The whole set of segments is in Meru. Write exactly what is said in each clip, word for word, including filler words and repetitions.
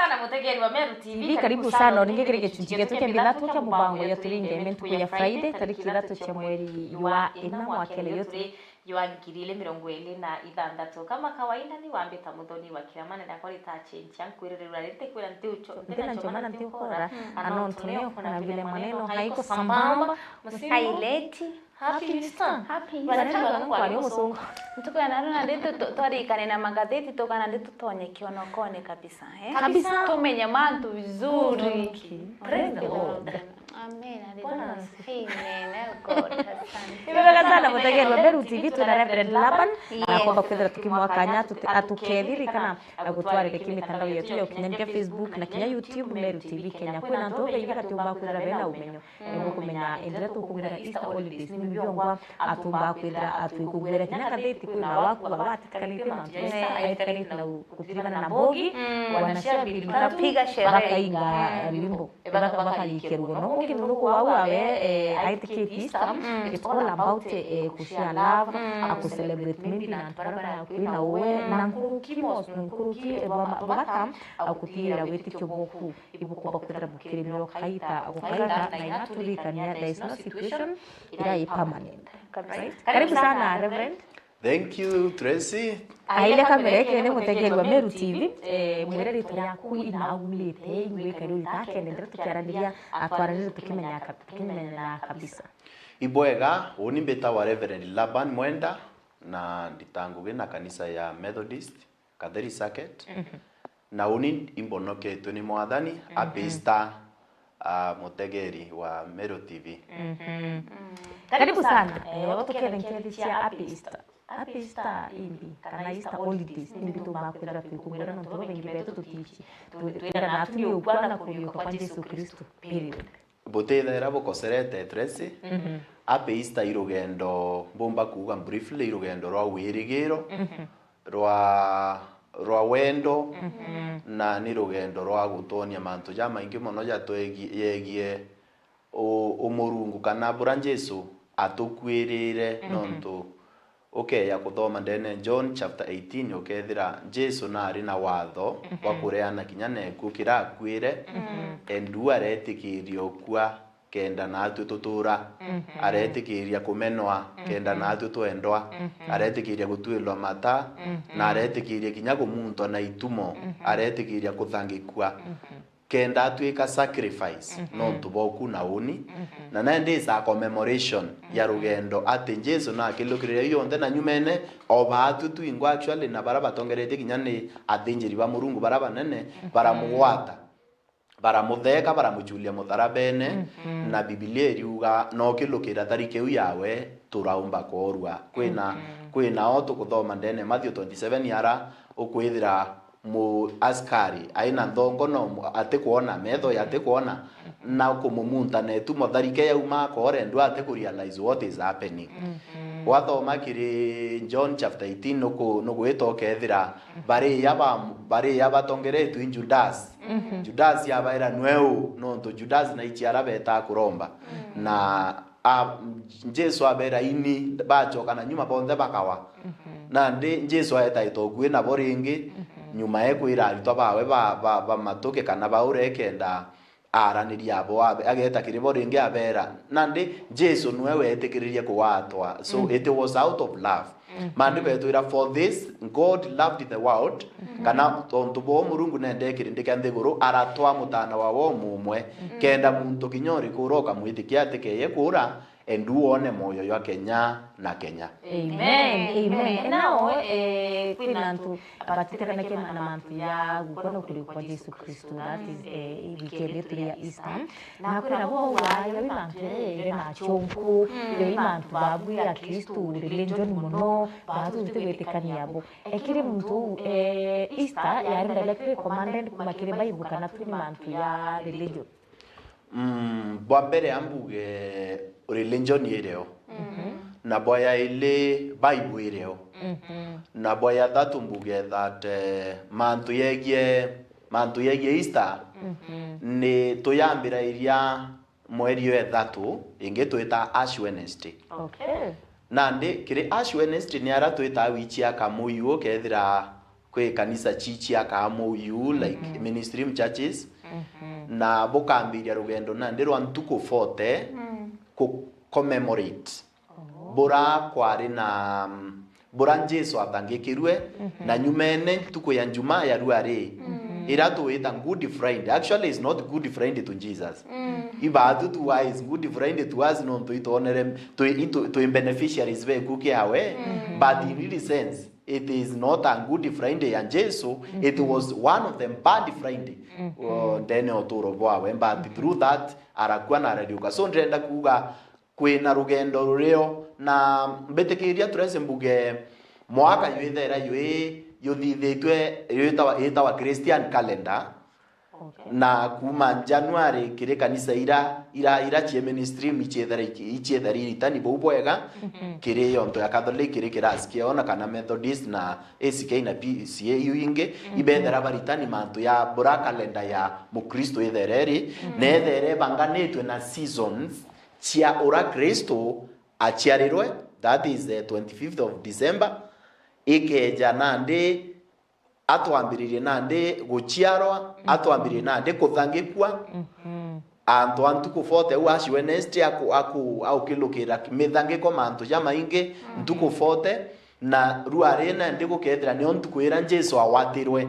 Na mutegeri wa Meru T V, karibu sana o ringi kiri gicunci gietu kia mbithatu kia mubango ya Turinge Amen ntuku ya Friday, tariki ithatu cia mweri wa ina mwakene yo turi jwa ngiri ili mirongo ili na ithanthatu. Kama kawaida ni wambita muthoni wa kirama na riakwa rita Chencha, nkwirire rura riri tikwira nti ucho-, nti na nchoma na nti ukora, mm, anontu nio kuna vile maneno haiko sambamba, msimu. Haileti. Happy Easter. Happy Easter. Wanataka kwari musungu. Ntuku ya naro nandi tu-, tu-, twarikane na magatheti tuka nandi tutonye kionokone kabisa, eh? Kabisa. Tumenye mantu vizuri. Praise the Lord. Amen. Hallelujah. Bwana asifiwe. Amen. Oh God, asante. Ni wega sana mutegeri wa Meru T V, twina Reverend Laban, na, yes, akomba kwithira tukimwakanya atu-, atukeethirikana, agutwarire ki mitandao yetu ya ukinyanira, Facebook na kinya YouTube, Meru T V Kenya. Kwina antu baingi batiumba kwithira bena umenyo. Niguo kumenya, enderea tukungwira Easter holidays, ni miongwa atumba kwithira atwikungwira kinya ngatheti, kwina waku baba atitikanite mantu ya Easter, aitikanite na gu-, gutirikana na mbogi, mm, wanashabiki, bakapiga sherehe, bakainga, mm, rwimbo, baka-, bakarikia rugono. Ungi nuru kwa au awe, eh, aitikitie Easter, mm, it's all about, eh, kushare love, mm, a kucelebrate maybe na antu baria bari akui na uwe, na nkuruki mos-, nkuruki bwa ma-, bata, a kuthiira witikio bwaku. Ibukumba kwithira bukirimirwa kaita gukaita na igaturikania, there is no situation iria i permanent. Kabisa. Right? Karibu sana, Reverend. Thank you, Tracy. Aile kamera ikiri ni mutegeri wa Meru T V, eh, mwire ritwa riaku ina aumite, ingwika riu ritakende, ndira tukiaraniria, atwaranirie tukimenya ka-, tukimenya kabisa. Ibwega, uni mbitawa Reverend Laban Mwenda, na ndita ngugi na kanisa ya Methodist. Katheri Circuit. Mhm. Na uni imbonoketwe ni Mwathani, mhm, Happy Easter, ah, mutegeri wa Meru T V. Mhm. Mm. Karibu sana. Eh, tukethe nkethi cia Happy Easter. Happy Easter imbi, kana Easter holidays, imbi tumba kwithira twikungwira nontu babaingi betu tutiici. Tu-, twira natu ni ukua na kuriuka kwa Jesu Kristo. Period. Butithaira bukoserete, Tracy. Mhm. Happy Easter i rugendo, mbumba kuuga briefly, i rugendo rwa wirigiro, mhm, rwa, rwa wendo, mhm, na ni rugendo rwa gutwonia mantu jamaingi mono jatwegi-, yegie u-, umurungu kana buria Jesu atukwirire, mhm, nontu ukeeja kuthoma ndene John chapter eighteen, ukethira Jesu naari na watho, mhm, bwa kureana kinya na gikuu kira akuire, mhm, and u aretikiria ukua kenda naatwi tutura, mhm, aretikiria kumenwa kenda, mhm, naatwi twendwa, mhm, aretikiria gutwilwa mata, mhm, na aretikiria kinya kumuntwa na itumo, mhm, aretikiria kuthangikua. Mhm. Kenda atwika sacrifice, mhm, nontu boku na uni. Mhm. Na nandi is a commemoration ya, mhm, rugendo ati Jesu nakilukirire yu yonthe, na nyumene o baatwi twingwa actually, na bara batongeretie kinya ni athinjiri ba Murungu bara banene, mhm, baramugwata, baramutheka, baramuchulia mutharabene, mhm, na Bibilia iriuga nokilukira tariki iu yawe turaumba koorua. Kwina, mhm, kwina o tukuthoma ndene Matthew twenty-seven yara ukwithira mu askari aina nthongo no mu-, atikwona, metho ye atikwona, na kumumunta na itumo, tharike yauma akoore ndua atikurealize what is happening. Mhm. Wathoma kiri John chapter eighteen, nuku-, nugwita ukethira bariya ba-, bariya batongeretwe i Judas. Mhm. Judas abaira, "Nwe u?" Nontu Judas na ichi ara betaa kuromba. Mhm. Na a, Jesu abera, "Ini," bachoka na nyuma bonthe bakawa. Mhm. Nandi Jesu aetaita ukui nabo ringi, mhm, nyuma ekwira aritwa bawe ba, ba, bamatuke kana baure ekenda araniria abo, abe-, ageta kiri bo ringi abera. Nandi Jesu niwe wetikiririe kugwatwa. So, mhm, it was out of love. Mhm. Maandiko yatwira, "For this God loved the world," mhm, kana tontu bo Murungu nende kirindi kia nthiguru, aratwa mutana wawe umumwe, mhm, kenda muntu kinya uriku uroka mwitikia atikeye kuura, endu wone moyo jwa kenya na kenya. Amen. Amen. Now, eh, kwina antu batitikanagia na mantu ya gukua na kuriuka kwa Jesu Kristo, that is, eh, weekend yetu ya Easter. Na kwina bo waya wi mantu iri na chonku, mm, iri mantu babu ya Kristo, religion mono, batu tutigwitikania bo. Ekiri muntu, eh, Easter yari directly commanded kuma kiri Bible kana tu ni mantu ya religion? Mm, bwa mbere ambuge religion irio. Mhm. Na bwa yaili Bible irio. Mhm. Na bwa ya thatu mbuge that, eh, mantu yegie, mantu yegie Easter, mhm, ni tuyambira iria mweri wa ithatu, ingi twita Ash Wednesday. Okay. Nandi kiri Ash Wednesday ni ara twita wichi ya kamuyu, ukethira kwi kanisa chi cia kaamuyu, like, mhm, mainstream churches, mhm, na bukambiria rugendo nandi rwa ntuku forty, mm, ku commemorate bura kwari na, bura Jesu athangikirue, mhm, na nyumene ntuku ya Njumaa ya ruari, mhm, ira tuwita Good Friday. Actually, it's not Good Friday to Jesus. Mm. Ibathu to us, Good Friday to us, nontu itwonere, twi, itu, twi beneficiaries beku kiawe, mhm, but in real sense, it is not a Good Friday ya Jesu, it, mhm, was one of the bad Friday, mhm, o, ndene uturo bwawe, but, mhm, through that, arakua na arariuka. So, ndirenda kuuga, kwina rugendo rurio, na mbitikiria turese mbuge mwaka jwithera jwi juthithitue jwitawa, jwitawa Christian calendar. Okay. Na kuuma January kiri kanisa ira, ira, ira cie mainstream ichiethera iki-, ichiethera iritani buu bwega, mhm, kiri yonto ya Catholic, kiri kirasi kiao na kana Methodist na A C K na P C A iu ingi, mhm, ibethera baritani mantu ya bura calendar ya Mukristo ithere ri, mhm, na ithere banganitwe na seasons cia ura Kristo aciarirwe, that is the twenty-fifth of December, ikeja nandi atwambiririe nandi guciarwa, mhm, atwambiririe nandi kuthangikua, mhm, antu a ntuku forty, au Ash Wednesday aku-, aku-, aukilukira mithangiko mantu jamaingi, mhm, ntuku forty, na ruari nandi gukethira nio ntuku ira Jesu awatirwe.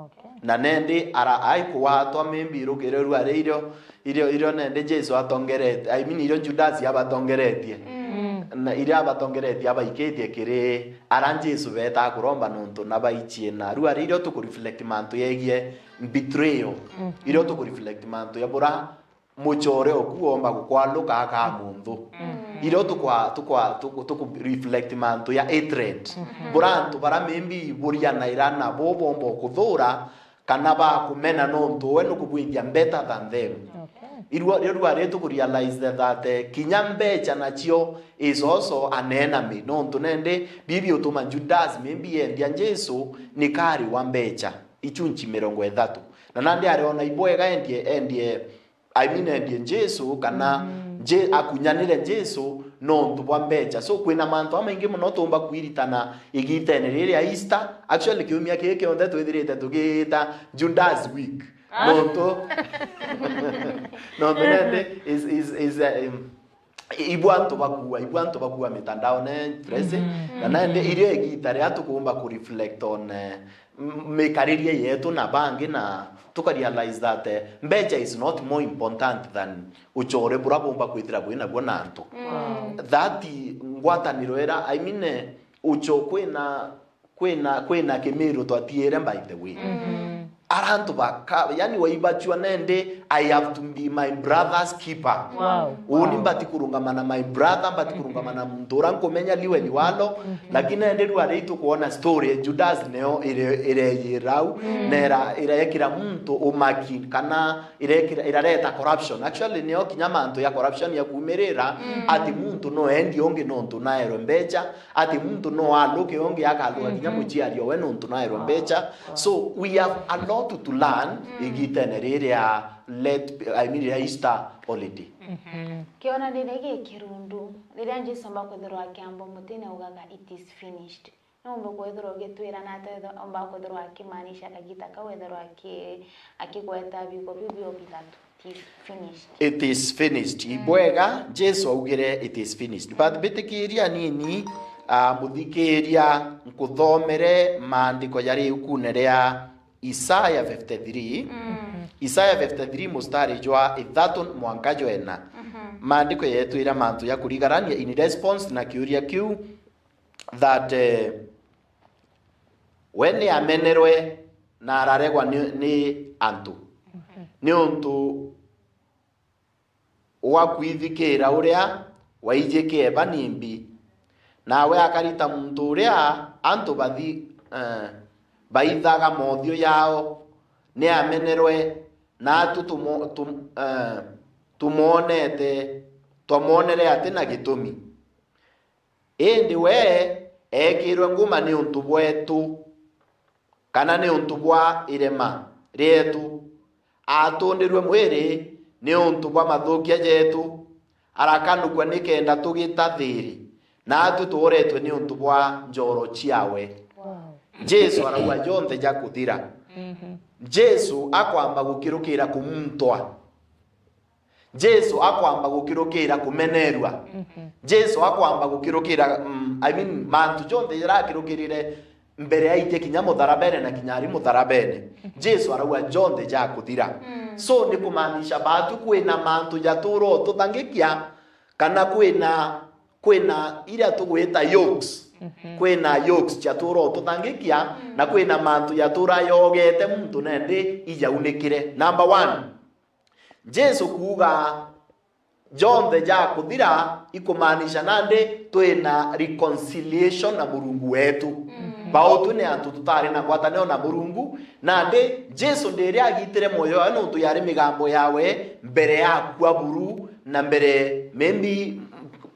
Okay. Na nendi ara-, aikugwatwa maybe irukiro ruari irio, irio, irio nendi Jesu atongeretie, I mean, irio Judas abatongeretie. Mm. Na irio abatongeretie abaikitie kiri ara Jesu betaa kuromba nontu na baichie. Na ruari irio tuku reflect mantu yegie betrayal. Mm. Irio tuku reflect mantu ya bura muchore oku omba gukwaluka akaa munthu. Mm. Irio tukwa, tukwa, tuku, tuku reflect mantu ya hatred. Mm-hmm. Bura antu bara maybe burianaira nabo bomba kuthura, kana bakumena nontu we nukubwithia better than them. Okay. Irua, rio rua ri tuku realize that, eh, kinya mbecha nacio is also an enemy. Nontu nendi bibi utuma Judas maybe endia Jesu ni kari wa mbecha. Ichunchi mirongo ithatu. Na nandi ariona ibwega endie, endie I mean, endie Jesu, kana, mm, Je-, akunyanire Jesu nontu bwa mbecha. So, kwina mantu amaingi mono tumba kwiritana igitene riri ya Easter. Actually, kiumia kii kionthe twithirite tugiita Judas Week. Ah. Nontu, nontu nende is, is, is, um, ibu antu bakua, ibu antu bakua mitandaone, Tracy. Mm. Na nende irio igita ria tukumba ku reflect on, eh, m-, mikaririe yetu na bangi, na tuka realize that, eh, mbecha is not more important than uchore bura bumba kwithira bwinabuo na antu. Mm. That ngwataniro era, I mean, eh, ucho kwina, kwina, kwina kimiru twatiere, by the way. Mm. Ara antu baka, yani, waibachua nende, I have to be my brother's keeper. Wow. Uni mbati kurungama na my brother, mbati kurungama na muntu ura nkumenya liwe liwalo, mhm, lakini nende rua ri tukuona story ya Judas neo ire-, ireyirau, mm, na ira-, irekira muntu umaki, kana irekira, irareta corruption. Actually, neo kinya mantu ya corruption ya kumirira, mm, ati muntu no endi ungi nontu naerwe mbecha, ati muntu no aluke ungi akaluka kinya, mhm, muciari owe nontu naerwe mbecha. Wow. So we have a lot to learn, mm, igitene riri ya let, I mean, ya Easter holiday. Mhm. Kiona riria gi kirundu, riria Jesu omba kwithirwa akiamba mutine augaga, "It is finished." Niumba kwithirwa ugitwira na ati omba kwithirwa akimaanisha kagita kau ethirwa aki-, akigweta biugo biu bio bithatu. It is finished. It is finished. Mm. Ibwega, Jesu augire, "It is finished." But bitikiria nini, ah, muthikiria, nkuthomere maandiko jari ukune ria Isaya fifty-three. Mm. Isaya fifty-three mustari jwa ithatu mwanka jwa ina. Mhm. Maandiko yetwira mantu ja kurigarania in response na kiuria kiu, that, eh, we ni amenerwe na araregwa ni, ni antu. Mhm. Niuntu wa kwithikira uria waiji kieba nimbi, nawe akari ta muntu uria antu bathi-, eh, baithaga mothiu yao, ni amenerwe, naatu tumo-, tum-, eh, tumwonete, twamwonere ati na gitumi. Indi we eekirwe nguma niuntu bwetu, kana niuntu bwa irema rietu. Aatundirwe mwiri niuntu bwa mathukia jetu, arakanukua nikenda tugita thiiri, naatu tworetwe niuntu bwa njooro ciawe. Wow. Jesu arauga jonthe jakuthira. Mhm. Jesu akwamba gukirukira kumuntwa. Jesu akwamba gukirukira kumenerua. Mhm. Jesu akwamba gukirukira, mm, I mean, mantu jonthe jarakirukirire mbere aitie kinya mutharabene na kinya ari mutharabene. Mhm. Jesu arauga jonthe jakuthira. Mm. So ni kumaanisha batu kwina mantu jatura ututhangikia, kana kwina, kwina iria tugwita yokes. Mhm. Kwina yokes jatura ututhangikia, mm, na kwina mantu jatura yogete muntu nandi ijaunikire. Number one, Jesu kuuga jonthe jakuthira ikumaanisha nandi twina reconciliation na Murungu wetu. Mm. Bautwi ni antu tutari na ngwataniro na Murungu, nandi Jesu ndiria agitire mwoyo wawe nontu yari migambo yawe mbere ya kua buru na mbere maybe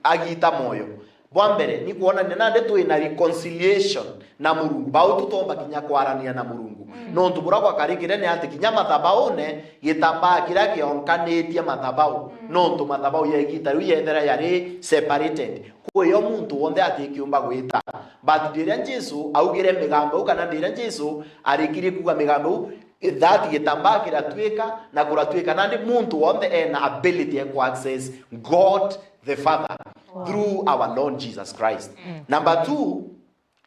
agita mwoyo. Bwa mbere, ni kwonania nandi twina reconciliation na Murungu. Bau tutomba kinya kwarania na Murungu. Mm. Nontu buria gwakarikire ni ati kinya mathabaune, gitambaa kiria kionkanitie mathabau. Mm. Nontu mathabau ya igita riu yethera yari separated. Kwio muntu wonthe atikiumba gwita. But ndiria Jesu augire migambo iu, kana ndiria Jesu arikirie kuuga migambo iu, that gitambaa kiratuika, na kuratuika nandi muntu wonthe ena ability ya ku access God the Father, wow, through our Lord Jesus Christ. Mm. Number two,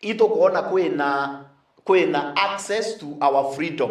itukwona kwina, kwina access to our freedom.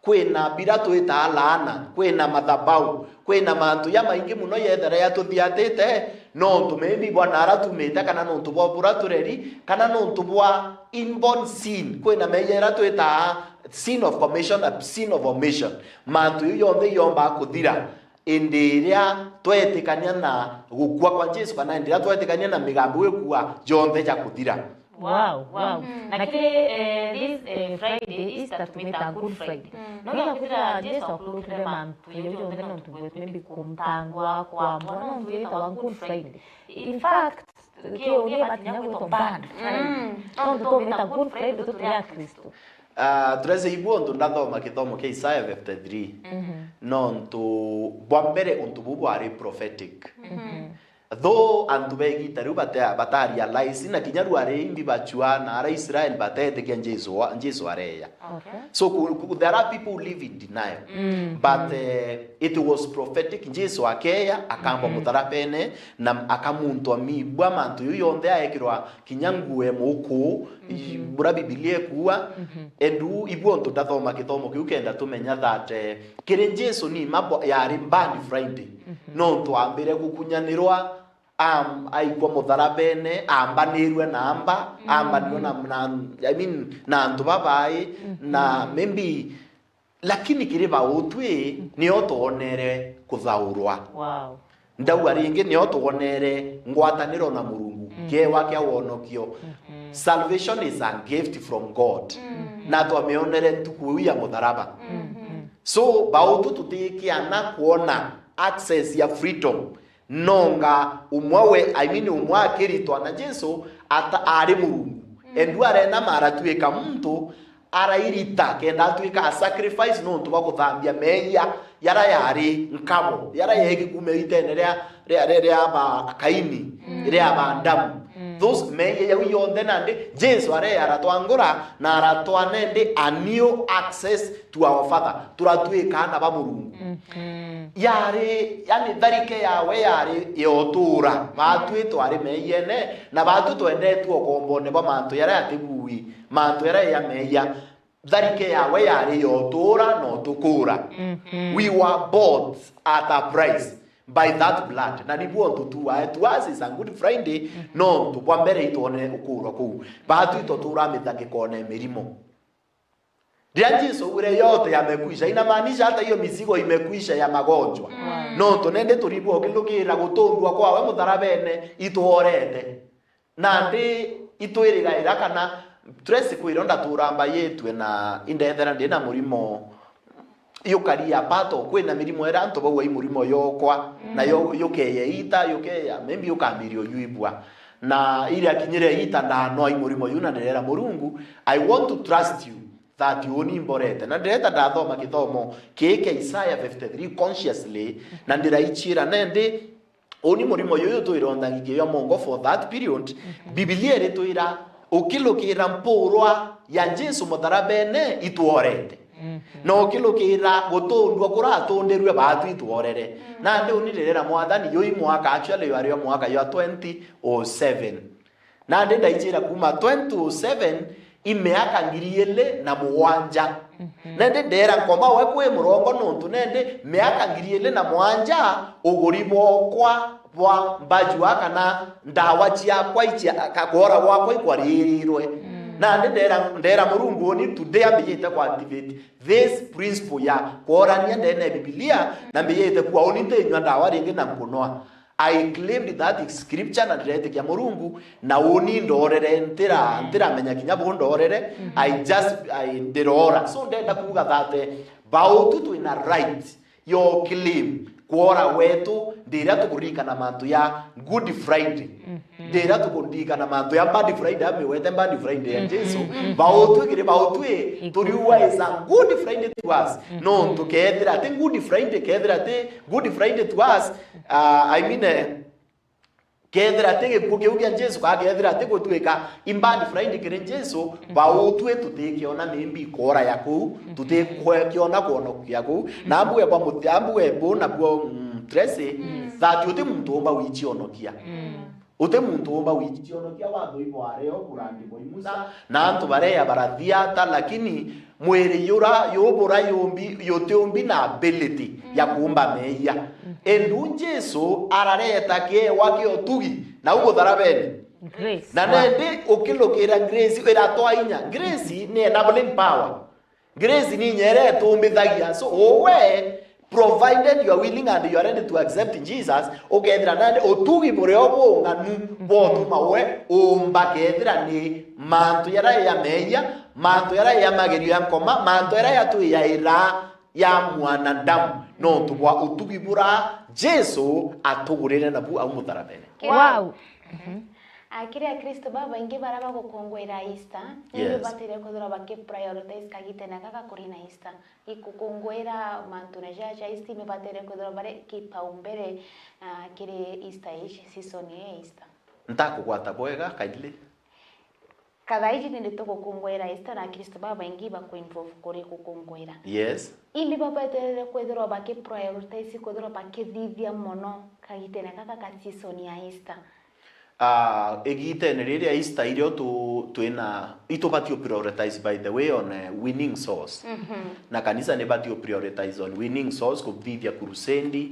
Kwina biria twitaa laana, kwina mathabau, kwina mantu jamaingi muno yethera yatuthiatite, nontu maybe bwa nara tumite, kana nontu bwa bura tureri, kana nontu bwa inborn sin, kwina meeyia jaria twitaa sin of commission na sin of omission. Mantu jau jonthe ijomba kuthira. Indi iria twetikania na gukua kwa Jesu, kana indi iria twetikania na migambo iu ikua, jonthe jakuthira. Wow, wow. Mhm. Na kiri, eh, this, eh, Friday, Easter tumitaga Good Friday. Mm. No githira Jesu akurukire mantu jau jonthe nontu bwetu, maybe kumutangwa, kwambwa, nontu yitawa Good Friday. In fact, kiuria batinya gwitwa bad Friday. Mm. Nontu tumita Good Friday tuturi a Kristo. Ah, turese igua untu ndathoma kithomo kia Isaiah fifty-three. Mhm. Nontu bwa mbere untu buu bwari prophetic. Mhm. Though antu ba igita riu bata-, bata realize, na kinya riu ari imbi bachua na ara Israel batetikia Jesu wa-, Jesu areya. Okay. So, ku-, ku-, there are people who live in denial. Mm. But, eh, it was prophetic. Jesu akeya, akambwa, mhm, mutharabene, na akamuntwa mibwa, mantu jau jonthe aekirwa kinya nguo e muku, i-, mhm, buria Bibilia ikuuga, mhm, endu ibua untu ndathoma kithomo kiu kenda tumenya that, eh, kiri Jesu ni ma bo-, yari bad Friday, mhm, nontu ambire gukunyanirwa, am-, aikwa mutharabene, ambanirue na amba, mm, ambanirwe na, na, I mean, na antu babai, mhm, na maybe Lakini kiri bautwi, nio twonere kuthaurwa. Wow. Ndauga ringi, nio twonere ngwataniro na Murungu, mm, kiewa kia wonokio. Mm-hmm. Salvation is a gift from God. Mm. Na twamionere ntuku iu ya mutharaba. Mm-hmm. So, bautwi tutikiana kwona access ya freedom. Nonga umwe we, I mean, umwe akiritwa na Jesu ata-, ari Murungu. Mm. Endu arena maratuika muntu, arairita kenda atuika a sacrifice nontu bwa kuthambia meeyia yara yari nkabo, yara yeegi kuuma iritene ria, ria, ria, ria ba Kaini, mm, ria ba Adamu. Mm. Those meeyia jau yonthe nandi, Jesu areya aratwangura na aratwa nandi a new access to our Father. Turatuika aana ba Murungu. Mm. Mm. Yari, yani, tharike yawe yari ya utuura. Baatwi twari meeyiene, na baatwi twendetue ukombone bwa mantu jaria jatibui, mantu jaria ja meeyia. Tharike yawe yari ya utuura na utukuura. Mm-hmm. We were bought at a price by that blood. Na nibuo untu tuae, to us is a Good Friday, mm-hmm, nontu bwa mbere itwone ukuurwa kuu. Baatwi itutuura mithangikone mirimo. Riria Jesu augire, "Yote yamekwisha," inamaanisha hata hiyo mizigo imekwisha ya magonjwa. Mm. Nontu nindi turibwa ukilukira gutundwa kwawe mutharabene itworete. Nandi itwirigaira kana turesi kwira ndatura mbayitue na indethera ndi na murimo. Yukaria pato, kwina mirimo iria antu bauga i murimo yokwa, mm, na yo-, yukeya ita, yukeya, maybe ukamiria uyuibwa. Na iria kinyire ita ndanoa i murimo yu na ndirera Murungu, "I want to trust you that uni mborete." Na ndireta ndathoma kithomo kii kia Isaiah fifty-three consciously, na ndiraichira nendi, uni murimo yuyu twirwo nthangi kiyo mongo for that period. Mhm. Bibilia iritwira Ukilukira mpurwa ya Jesu mutharabene, itworete. Na ukilukira gutundua kura atundirue, baatu itworere. Nandi uni ndirera Mwathani, yui mwaka, actually, yari o mwaka jwa twenty oh seven. Nandi ndaijira kuuma twenty oh seven, i miaka ngiri ili na mugwanja. Nandi ndera nkoma we kwi murongo, nontu nandi miaka ngiri ili na mugwanja, uguri bwokwa bwa mbajua kana ndawa ciakwa icia, ka-, kwora gwakwa ikwaririrwe. Nandi ndera, ndera Murungu, uni today ambijite ku activate this principle ya kworania ndene ya Bibilia, na mbijite kuwa uni ntinyua ndawa ringi na nkunoa. I claimed that scripture na ndiretikia Murungu, na uni ndorere, ntira, ntiramenya kinya bu ndorere, I just, I, ndirora. So ndenda kuuga that, eh, bautu twina right yo claim kwora wetu, ndiria tukuririkana mantu ya Good Friday. Ndiria tukuririkana mantu ya Bad Friday, amiwete Bad Friday ya Jesu. Bautu ikiri bautu i, turiuga is a Good Friday to us. Nontu kethira ti Good Friday, kethira ti Good Friday to us, uh, I mean, eh, kethira ti gikuo kiu kia Jesu, kana kethira ti gutuika i Bad Friday kiri Jesu, bautu i tutikiona maybe ikora ya kuu, tutikiona kwonokia kuu. Na ambuge bwa muti-, ambuge bu nabuo, mm, Tracy, that uti muntu umba wicionokia. Uti muntu umba wicionokia, watho ibware o kurandikwa i Musa, na antu bareya barathiata, lakini mwiri yura, yubura yumbi, yutiumbi na ability ya kuumba meeyia. Indu Jesu arareta kiewa kia utugi, na u mutharabene. Grace. Na nendi ukilukira grace iratwa inya. Grace ni enabling power. Grace ni inya iria itumbithagia. So, we, provided you are willing and you are ready to accept Jesus, ukethira nandi utugi buria bung'anu bwotuma we umba kethira ni mantu jaria ja meeyia, mantu jaria ja magerio ya nkoma, mantu jaria jatwijaira ya mwanadamu, nontu bwa utugi bura Jesu atugurire nabu au mutharabene. Wow. A, kiri Akristo babaingi baria bagukungwira Easter, ni Yes. babatire kwithirwa baki prioritize kagitene gaka kuri na Easter. Ikukungwira mantune jaja, ici nibatire kwithirwa bari kipaumbere, ah, kiri Easter ici, season ya Easter. Ntakugwata bwega, kindly. Kathaa iji nindi tugukungwira Easter na Akristo babaingi bakuinvolve kuri gukungwira. Yes. Imbi babaterere kwithirwa bakiprioritize kwithirwa bakithithia mono kagitene gaka ka season ya Easter. Ah, igitene riria Easter irio tu, twina, itubati u prioritize, by the way, on, eh, winning souls. Na kanisa nibati u prioritize on winning souls, kuthithia crusade.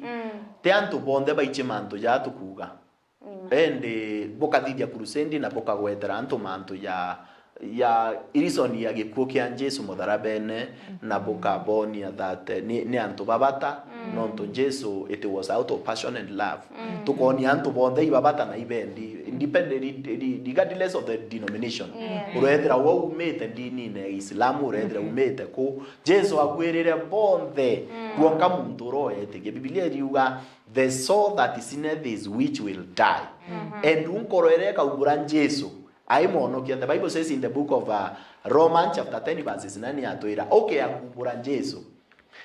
Ti antu bonthe baichi mantu jaa tukuuga. Indi bukathithia crusade na bukagwetera antu mantu ja ya reason ya gikuo kia Jesu mutharabene, na bukabonia that, eh, ni, ni antu babata, nontu Jesu, it was out of passion and love. Tukonia antu bonthe ibabata na ibendi, independent, re-, re-, regardless of the denomination. Urethira we umite ndinine ya Islamu, urethira umite ku, Jesu akwirire bonthe, guonka muntu uria uetikia. Biblia iriuga, "The soul that sinneth is which will die." And nkoro iria ikaumbura Jesu, ai mwonokia. The Bible says in the book of, uh, Romans chapter ten verses nine, yatwira, ukiakumbura Jesu,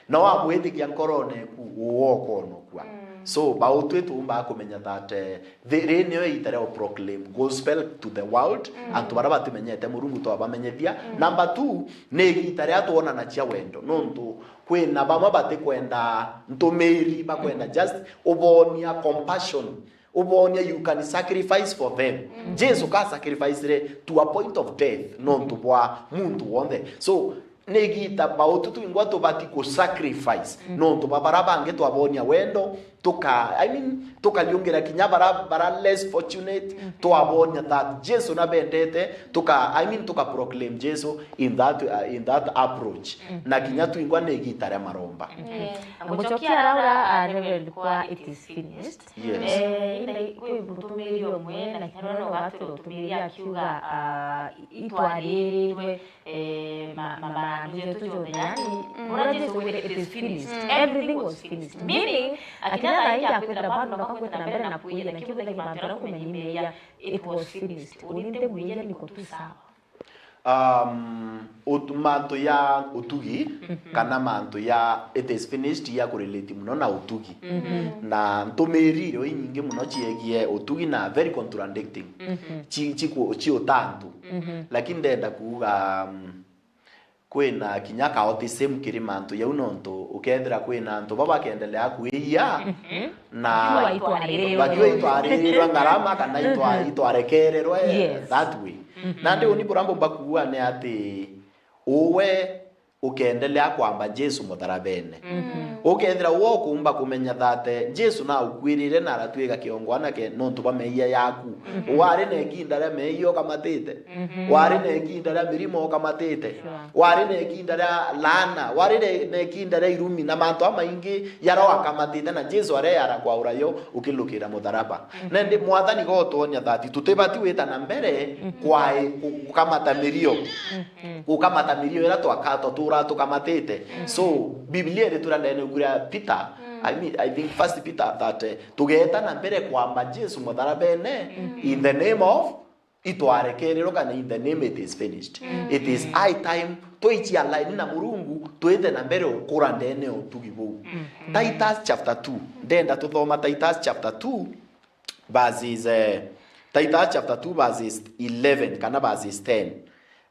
na wamwitikia nkorone eku, uwe ukonokua. So, bautwi tuumba kumenya that, eh, the, ri niyo iita ria proclaim gospel to the world, antu baria batimenyete Murungu twabamenyethia. Number two, ni igiita ria twonanagia wendo, nontu kwina bamwe batikwenda ntumiri, bakwenda just ubonia compassion. Ubonia, you can sacrifice for them. Jesu ka sacrifice-re to a point of death, nontu bwa muntu wonthe. So, ni igiita bautu twingwa tubati ku sacrifice, nontu bwa bara bangi twabonia wendo, tuka, I mean, tukariungira kinya bara, bara less fortunate, twabonia that Jesu nabendete, tuka, I mean, tuka proclaim Jesu in that, uh, in that approach. Na kinya twingwa ni igiita ria maromba. Na gucokia ara ura, ah, Reverend kwa it is finished. Yes. Eh, indi kwi mutumiri umwe na kinya uria no gatwira utumiri akiuga, ah, itwaririrwe, eh, ma-, ma-, marandu jetu jonthe, yani, uria Jesu augire, "It is finished." Everything was finished. Meaning, akinya thaa iji akwithira bado na kwithira mbere na kuiya, na kiu kwithira kibantu na kumenya imeya, it was finished. Uni nti mwiya, niko tu sawa. Um, ut-, mantu ya utugi, mhm, kana mantu ya it is finished ya kurelate muno na utugi. Mhm. Na ntumiri irio inyingi muno ciegie utugi na very contradicting. Mhm. Ci-, ciku-, ciuta antu. Mhm. Lakini ndenda kuuga, um, kwina kinya chaotism kiri mantu jau, nontu ukethira kwina antu baba bakendelea kwiya, mhm, na bakiwa itwaririrwe, bakiwa itwaririrwe ngarama kana itwa-, mhm, itwarekererwe, yes, that way. Mhm. Nandi uni bura mbumba kuuga ni ati uwe ukendelea kwamba Jesu mutharabene. Mhm. Ukethira uwe ukumba kumenya that, eh, Jesu naukwirire na aratwika kiongwana ke nontu bwa meeyia yaku. Mhm. Wari na ikinda ria meeyia ukamatite. Mhm. Wari na ikinda ria mirimo ukamatite. Sure. Wari na ikinda ria laana. Wari na, na ikinda ria irumi na mantu amaingi jaria wakamatite na Jesu areyara kwaura yo ukilukira mutharaba. Mhm. Nandi Mwathani gotwonia that tutibati wita na mbere, mhm, kwa ku-, kukamata mirio. Mhm. Gukamata mirio iria twaka-, twatura tukamatite. Mm. So, Biblia iritwira ndene ugu ria Peter, mm, I mean, I think First Peter that, eh, tugeeta na mbere kwamba Jesu mutharabene, mm, in the name of, itwarekererwe kana in the name it is finished. Mm. It is high time twichia line na Murungu, twite na mbere ukura ndene ya utugi buu. Mm. Titus chapter two, ndenda tuthoma Titus chapter two, verses, eh, Titus chapter two verses eleven kana verses ten.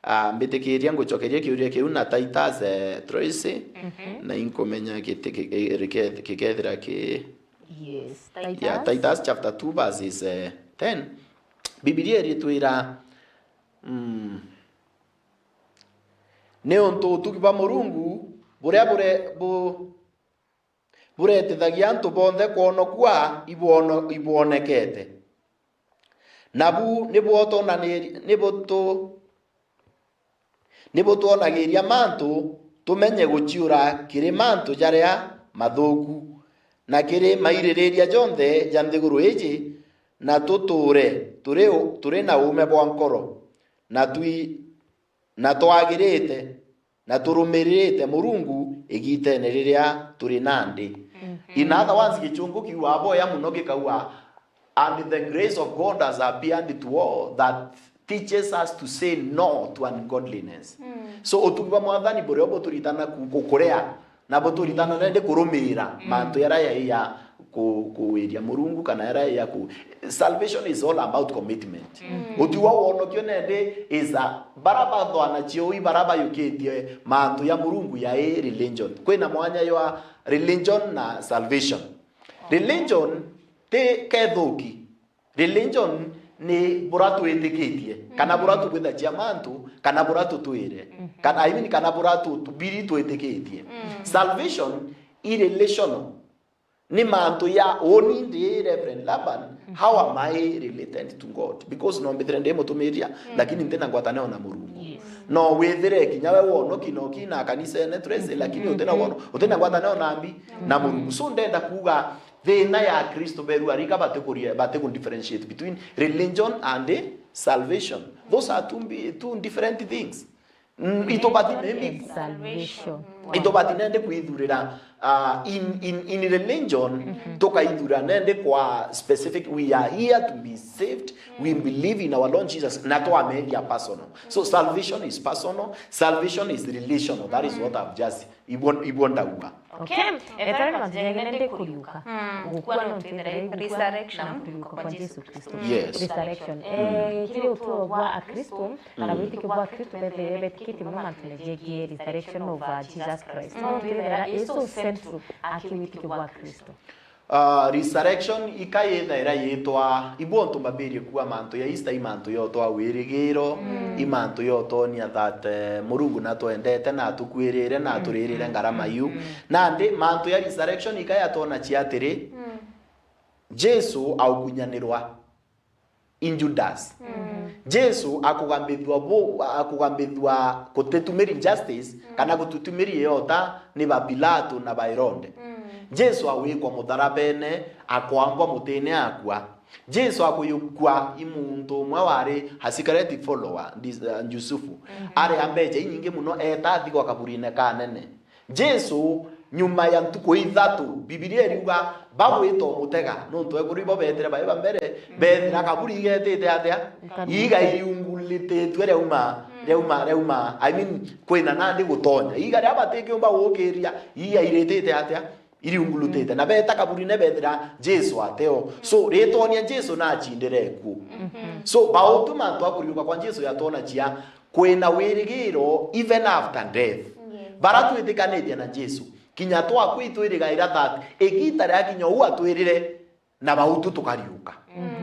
Ah, mbitikiria ngucokeria kiuria kiu na Titus, eh, Tracy, mhm, na inkumenya giti-, gi-, gi-, gikethira ki-, yes, yeah, Titus. Titus chapter two verses, eh, ten. Bibilia iritwira, mm, niuntu utugi bwa Murungu buria bure-, bu-, buretithagia antu bonthe kwonokua ibwono-, ibwonekete. Nabu nibwotonaniri-, nibutu-, nibutwonagiria mantu tumenye guciura kiri mantu jaria mathuku, na kiri maiririria jonthe ja nthiguru iji, na tuture turi u-, turi na uume bwa nkoro, na twi-, na twagirite, na turumiririte Murungu igitene riria turi nandi. Mhm. In other words, gichungu kiugaa boya muno gikauga, "And the grace of God has appeared to all that teaches us to say no to ungodliness." Mm. So, utugi bwa Mwathani burio buturitana ku-, ku-, kuria, na buturitana nandi kurumiira, mm, mantu jaria jai ja ku-, kuwiria Murungu, kana jaria jai ja ku-, salvation is all about commitment. Mm. Utugi bwa wonokio nandi is a, bara bathwana ciui, bara bayukitie mantu ja Murungu jai religion. Kwina mwanya jwa religion na salvation. Religion ti kethuki. Religion ni buria twitikitie, kana buria, mm, tubwithagia mantu, kana buria tutwire, mhm, kana, I mean, kana buria tu-, tu-, biri twitikitie. Mm. Salvation i relational. Ni mantu ja uni ndi Reverend Laban, mhm, how am I related to God? Because no mbithire ndi mutumiria, mm, lakini ntina ngwatanio na Murungu. Yes. No withire kinya we wonoki no ki na kanisene Tracy, mm, lakini utina wono-, utina ngwatanio na mbi, na, mm, Murungu. So ndenda kuuga thina ya Akristo beru arika batikuria, batiku differentiate between religion and salvation. Those are two mbi-, two different things. Mm, itubati nandi, salvation, itubati nandi kwithurira, uh, in, in, in religion, mhm, tukaithura nandi kwa specific, we are here to be saved, we, mm, believe in our Lord Jesus, na twamethia personal. So salvation is personal, salvation is relational. That is what I've just, ibwo, ibwo ndauga. Okay. Etare na mantu jangine ndi kuriuka. Mm. Gukua no twithire gukua, resurrection, na kuriuka kwa Jesu Kristo. Yes. Resurrection. Mm. Eh, kiri utuo bwa Akristo, kana, mm, witikio bwa Akristo, bethire betikitie muno mantune jegie resurrection of, uh, Jesus Christ. Mm. No twithira is so central aki witikio bwa Akristo. Ah, resurrection ikayithaira yitwa, ibwo ntu mbambirie kuuga mantu ya Easter, i mantu yotwa wirigiro, mm, i mantu yotonia that, eh, Murungu natwendete, na atukwirire, na, mm, aturirire, mm, ngarama, mm, iu. Mm. Nandi mantu ya resurrection ikayatwona cia atiri, mm, Jesu aukunyanirwa i Judas. Mm. Jesu akugambithua bu-, akugambithua gutitumiri justice, mm, kana gutitumiri yota ni ba Pilato na ba Herode. Mm. Jesu awikwa mutharabene, akwambwa mutine akua. Jesu akuyukua i muntu umwe wari a secret follower, dis-, uh, Yusufu. Mm. Ari a mbeca inyingi muno, eta athigwa kaburine kanene. Jesu, nyuma ya ntuku ithatu, Bibilia iriuga bagwita umutega, nontu ekuru ibo beetire bai ba mbere, mm, beethira kaburi igetite atia? Ikari. Iga iriungulititue riauma, mm, Riauma, riauma, I mean, kwina nandi gutonya. Iga ria batikiumba gukiria, ii airitite atia? Iriungulutite. Na beta kaburine bethira Jesu ateo. So, ritwonia Jesu nachindire ikuo. So, bautu mantu a kuriuka kwa Jesu yatwonagia kwina wirigiro even after death. Yes. Bara twitikanitie na Jesu, kinya twakua itwirigaira that igita ria kinya uu atwirire, na bautu tukariuka.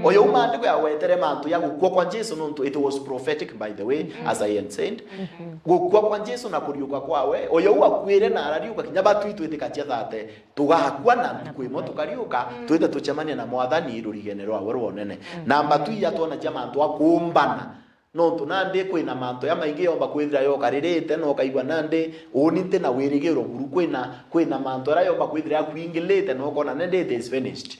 Oyo uu maandiko yagwetere mantu ya gukua kwa Jesu, nontu it was prophetic, by the way, as I had said. Gukua kwa Jesu na kuriuka kwawe, oyo uu akuire na arariuka, kinya batu itwitikagia that tugakua na ntuku imwe tukariuka, twite tucemania na Mwathani rurigene rwawe rwa unene. Namba two iyatwonagia mantu a kuumbana. Nontu nandi kwina mantu jamaingi yomba kwithira yokaririte, na ukaigua nandi uni nti na wirigiro buru. Kwina, kwina mantu jaria yomba kwithira yakwingilite, na ukona nandi it is finished.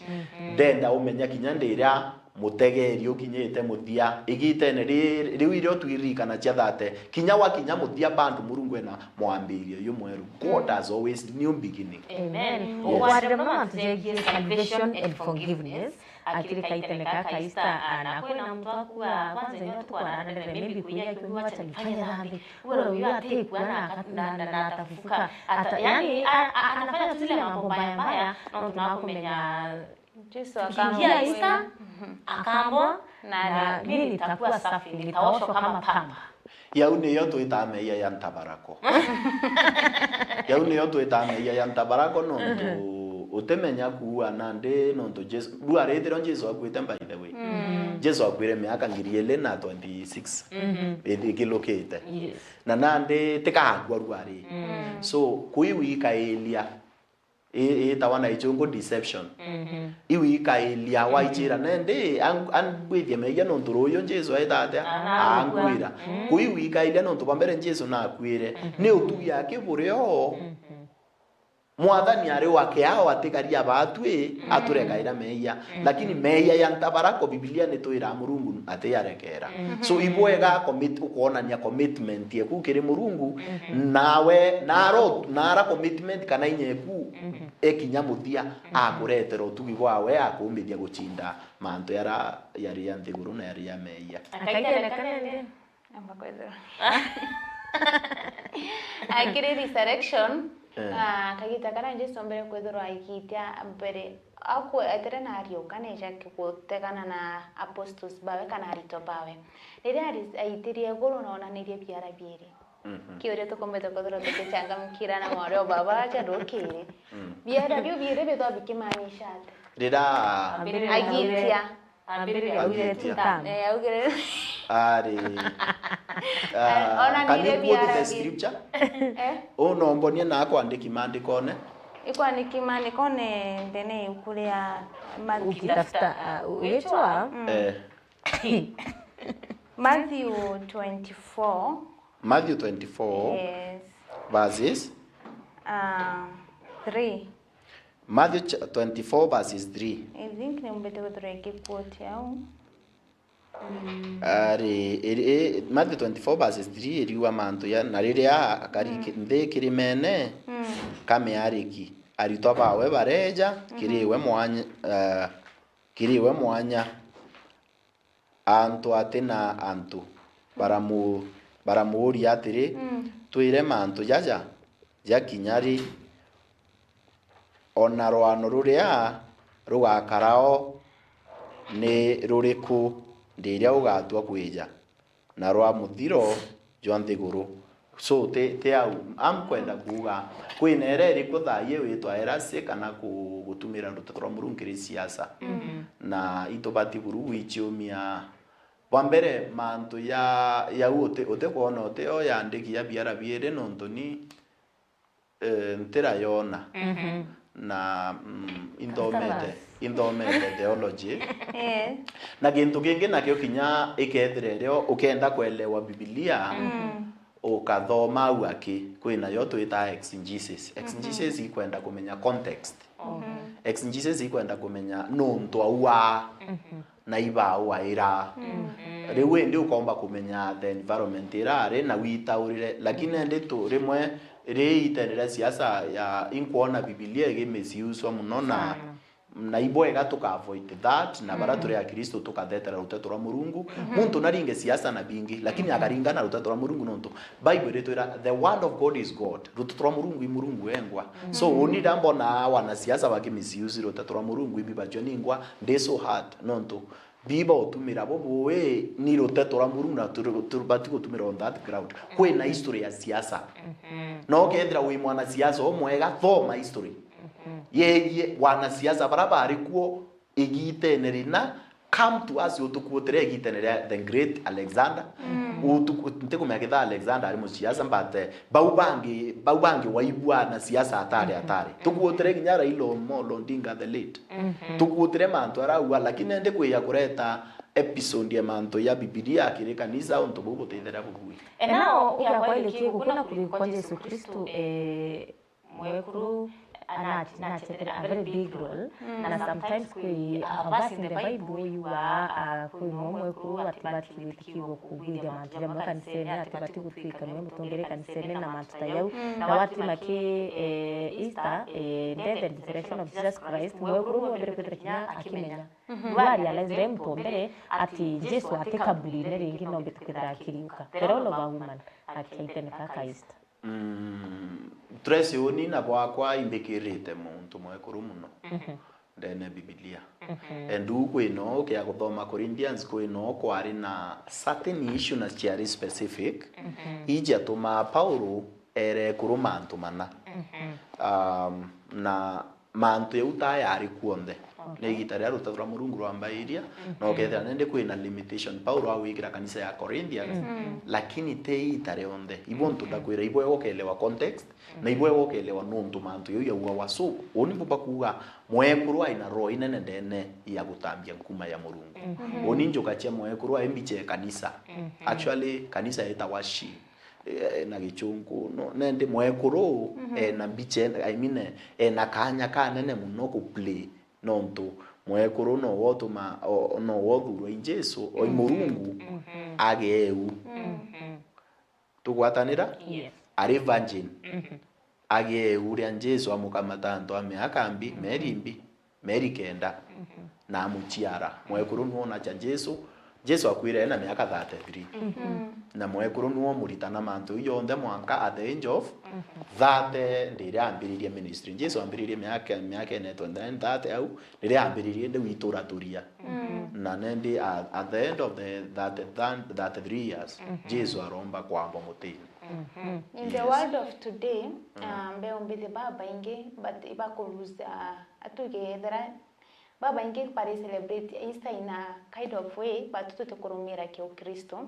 Ndenda umenya kinya ndiria mutegeri ukinyite muthia. Igitene ri-, riu irio twiririkanagia that kinya wakinya muthia, bandu Murungu ena mwambirio jumweru. God has always new beginning. Amen. Yes. Ugwarire mantu jegie salvation and forgiveness. Akiri kaitene ka kaista, a, na kwina muntu akua, kwanza inya tukwararere, maybe kuiya akiuga, "Wacha nifanye dhambi." Ura uyu atikua na aka-, na, na, na atafufuka. Ata-, yani, a, a, anafanya tu zile mambo mbaya mbaya, na tunakumenya Jesu tukiingia akambwa Easter, kweli. Akambwa, na, na mimi nitakuwa safi, nitaoshwa kama pamba. Yau niyo twitaa meeyia ya ntabarako. Yau niyo twitaa meeyia ya ntabarako, nontu utimenya kuua nandi, nontu Jesu, riu aritirwe Jesu akuite, by the way. Jesu akuire miaka ngiri ili na twenty-six. Ithi-, ikilukite. Yes. Na nandi tikagua riu ari. So, kwi wikailia. I-, itawa na ichungu deception. Iu ikailia, waichira, "Nendi, ang-, angwithie meeyia nontu ruuyu Jesu aita atia? Angwira." Kuu iu ikailia nontu bwa mbere Jesu nakuire. Ni utugi aki buri o. Mwathani ari wa kiao atikaria baatwi, aturekaira meeyia. Lakini meeyia ya ntabarako, Bibilia nitwiraa Murungu atiarekera. So, ibwega commit-, ukoonania commitment yeku kiri Murungu, nawe, naro, nara commitment kana inya eku, ekinya muthia, akuretera utugi bwawe, akuumithia guchinda mantu yara yari ya nthiguru na yari ya meeyia. Akaiteneka nende. Amba kwithirwa. Akiri resurrection, eh, ah, kagita karia Jesu mbere kwithirwa aigitia mbere, aku-, etere na ariuka, neja gutegana na apostles bawe kana aritwa bawe. Riria ari-, aitirie iguru na onanirie biara biiri. Kiuria tukumbite kwithirwa tukichangamkira na mwareo baba aja rukiri. Biara biu biiri bithwa bikimaanisha atia? Rira agitia. Ambiriria augire two times. Eh, augire. Ari. Ah, ona can you quote the scripture? Eh? Unombonie na kwandiki maandikone. Ikwandiki maandikone ndene iuku ria Matthew. Ukitafuta, ah, ugicwa. Eh. Matthew twenty-four. Matthew twenty-four. Yes. Verses? Ah, three. Matthew ch-, twenty-four verses three. I think niumbite kwithirwa ikiquote au. Ari, iri, i, Matthew twenty-four verses three iriuga mantu ya, na riria akari ki-, nthi kirimene, kamiariki, aritwa bawe bareja kiri we mwanya, eh, kiri we mwanya. Antu ati na antu baramu-, baramuuria atiri, "Twire mantu jaja jakinya ri? O na rwano ruria rugakara o ni ruriku riria ugatua kwija, na rwa muthiro jwa nthiguru?" So, ti, ti au. Am kwenda kuuga, kwina ira iriku thaa ii witwa heresy kana ku-, gutumira ruteto rwa Murungu kiri siasa. Na itubati buru gwichiumia. Bwa mbere, mantu ya, ya u uti, utikwona uti o yandiki ya biara biiri, nontu ni, eh, ntirayona. Na, mm, inthomete, inthomete theology. Eh. Na gintu kingi nakio kinya ikethira irio ukenda kuelewa Bibilia, ukathoma au aki, kwina yo twitaa exegesis. Exegesis ikwenda kumenya context. Exegesis ikwenda kumenya nuntu au aa, na iba au aira. Riu indi ukomba kumenya the environment ira ari na witaurire, lakini indi tu rimwe ri itene ria siasa ya inkwona Bibilia igimisiuswa muno na Na ibwega tuka avoid that, na bara turi a Kristo tukathetera ruteto rwa Murungu. Muntu naringe siasa na bingi, lakini akaringana ruteto rwa Murungu, nontu Bible iritwira, "The word of God is God." Ruteto rwa Murungu i Murungu engwa. So, uni riria mbona wanasiasa baki misuse ruteto rwa Murungu, ibi bachwe ningwa, ndi so hurt, nontu biba utumira bubui ni ruteto rwa Murungu, na turi-, tubati gutumira on that ground. Kwina history ya siasa. No kethira wi mwanasiasa umwega, thoma history. Yegie wanasiasa bara bari kuo igitene rina, come to us, utukuutire igitene ria the great Alexander. Utuku-, ntikumenya kitha Alexander ari musiasa, but, eh, bau bangi, bau bangi waigua na siasa atari, atari. Tukuutire kinya Raila Amolo Odinga the late. Tukuutire mantu araua, lakini ndi kwija kureta episode ya mantu ya Bibilia kiri kanisa, untu buu butithira bubui. And now, ukiakwa ile kigu kuna kuri kwa Jesu Kristo, eh, mwekuru ana-, anachetera a very big role. Na sometimes kwi a verse in the Bible yugaa, ah, kwi mo mwekuru atibati gwitikiwa kugwithia mantu jamwe kanisene, atibati gutwika niwe mutongere kanisene na mantu ta jau. Na watima ki, eh, Easter, eh, death and resurrection of Jesus Christ, mwekuru niwe mbere kwithira kinya akimenya. Niwe arealize muntu mbere ati Jesu ati kaburine ringi, no mbitu kwithira akiriuka. The role of a woman at Easter. Mm, Tracy, uni na bwakwa imbikirite muntu mwekuru muno ndene Bibilia. And uu kwino kia guthoma Corinthians kwino kwari na certain issue na ciari specific, iji atumaa Paulo ere ekuru mantu mana. Um, na mantu jau ta yari kuonthe. Ni igita riria ruteto rwa Murungu rwambairia, na ukethira nende kwina limitation. Paulo agwikira kanisa ya Corinthians, lakini ti igita rionthe. Ibo ntu ndakwira, ibwega ukelewa context, na ibwega ukelewa nuntu mantu jau yaugawa. So, uni mbuba kuuga mwekuru aina roho inene ndene ya gutambia nkuma ya Murungu. Uni njuka cia mwekuru ai mbiche kanisa. Actually, kanisa yetawa she. Eh, na gichunku, no, nendi mwekuru, eh, na mbiche, I mean, eh, na kanya kanene muno ku play, nontu mwekuru no wotuma, o-, no wothurwa i Jesu, o i Murungu, ageu. Tugwatanira? Yes. Ari virgin. Ageu uria Jesu amukamata antu a miaka mbi, meri mbi. Meri kenda, na amuciara. Mwekuru niwe onacha Jesu. Jesu akwire ena miaka thirty-three. Na mwekuru niwe omuritana mantu jau jonthe mwanka at the age of thirty, ndiria ambiririe ministry. Jesu ambiririe miaka, miaka ene twenty-nine, thirty au, ndiria ambiririe ndi witura turia. Na nendi at, at the end of the thirty, thirty-three years, Jesu aromba kwamba mutini. In the world of today, uh, mbeu mbithi babaingi, but ibakurusa, uh, atuge ethira babaingi bari celebrate Easter in a kind of way, but tutikurumira kiukristo.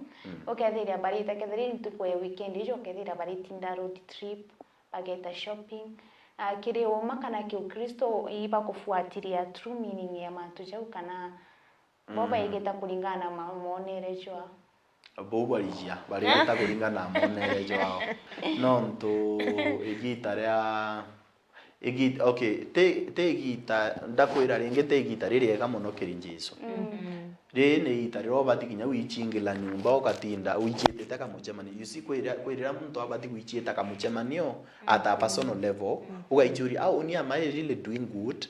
Ukethiria barita, kethira i ntuku ya weekend ijo, ukethiria baritinda road trip, bageta shopping. Uh, kiri uma kana kiukristo ibakufuatiria true meaning ya mantu jau, kana bo baigita kuringana na ma-, mwonere jwao? Bou barijia, barigita kuringana na mwonere jwao. Nontu igita ria, igi-, okay, ti, ti igita, ndakwira ringi, ti igita ririega muno kiri Jesu. Riri ni igita riria ubati kinya wichingila nyumba, ugatinda wichiitite kamuchemanio. You see, kwirira, kwirira muntu abati gwichiita kamuchemanio at a personal level, ugaichuria, "Ah, uni, am I really doing good?"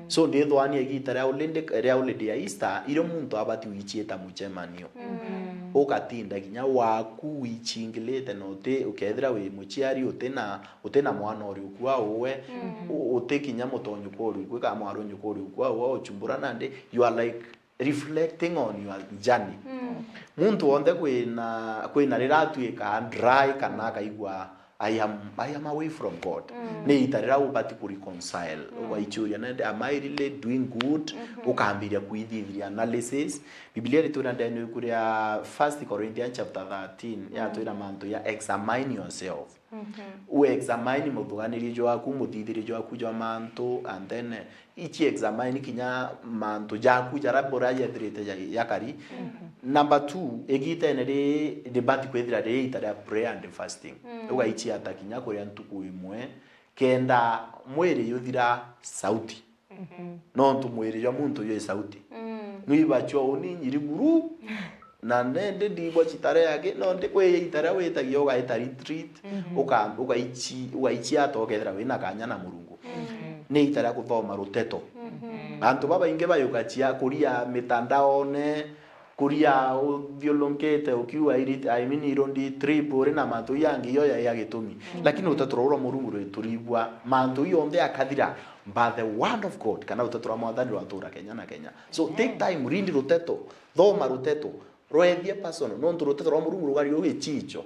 So, ndithwania igita ria holiday, ria holiday ya Easter, irio muntu abati gwichiita muchemanio. Ugatinda kinya waku wichingilite na uti, ukethira wi muciari, uti na, uti na mwana uri ukua uwe, u-, uti kinya mutonyuka uri ukua, kana mwaru nyuka uri ukua uwe, uchumbura nandi, you are, like, reflecting on your journey. Muntu wonthe kwina, kwina riria atwika dry kana akaigua, "I am, I am away from God." Ni ita riria ubati ku reconcile. Ugaichuria, "Nende, am I really doing good?" Ukambiria kwithithiria analysis. Biblia iritwira ndene ibuku ria First Corinthians chapter thirteen, yatwira mantu ya examine yourself. U examine muthuganirie jwaku, muthithirie jwaku jwa mantu, and then, eh, ichi examine kinya mantu jaku jara bura yethirite ja-, jakari. Number two, igitene ri, ribati kwithira ri ita ria prayer and fasting. Ugaichiata kinya kuria ntuku imwe, kenda mwiri yuthira sauti. Nontu mwiri jwa muntu jwi sauti. Nwibachwa uni nyiri buru, na nende ndibwa chitare yake, no ndi kwi ita ria witagia ugaita retreat, uka-, ugaichi-, ugaichiata ukethira wina kanya na Murungu. Ni ita ria kuthoma ruteto. Antu babaingi bayuka chia kuria mitandaone, kuria uthiulunkite ukiuga iri, I mean, irondi trip uri na mantu yangi, iyo ya, ya gitumi. Lakini ruteto ruu rwa Murungu rwituribua mantu yonthe akathira, but the word of God, kana ruteto rwa Mwathani rwatura Kenya na Kenya. So take time, read ruteto, thoma ruteto, rwethie personal, nontu ruteto rwa Murungu rugari rugichicho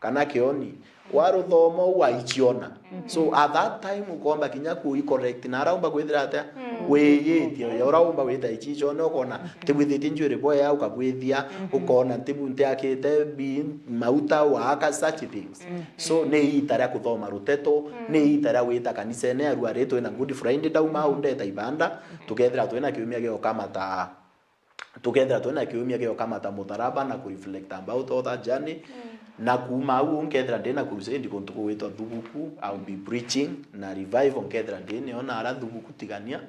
kana kioni, waruthoma uu waiciona. So at that time ukomba kinya kui correct na araumba kwithira atia, wiyitie ya uraumba gwita icichone, ukona tibwithitie njuiri bwea, ukabwithia, ukona tibu ntiakite bi mauta waaka, such things. So ni iita ria kuthoma ruteto, ni iita ria gwita kanisene. Aruari twina Good Friday, ndauma au ndeta ibanda, tukethira twina kiumia gia ukamata tukethira twina kiumia gia ukamata mutharaba na kureflect about all that journey. Na kuuma au nkethira ndina crusade kuntu kugwitwa Thubuku, I'll be preaching, na revival nkethira ndinio na ara Thubuku tigania,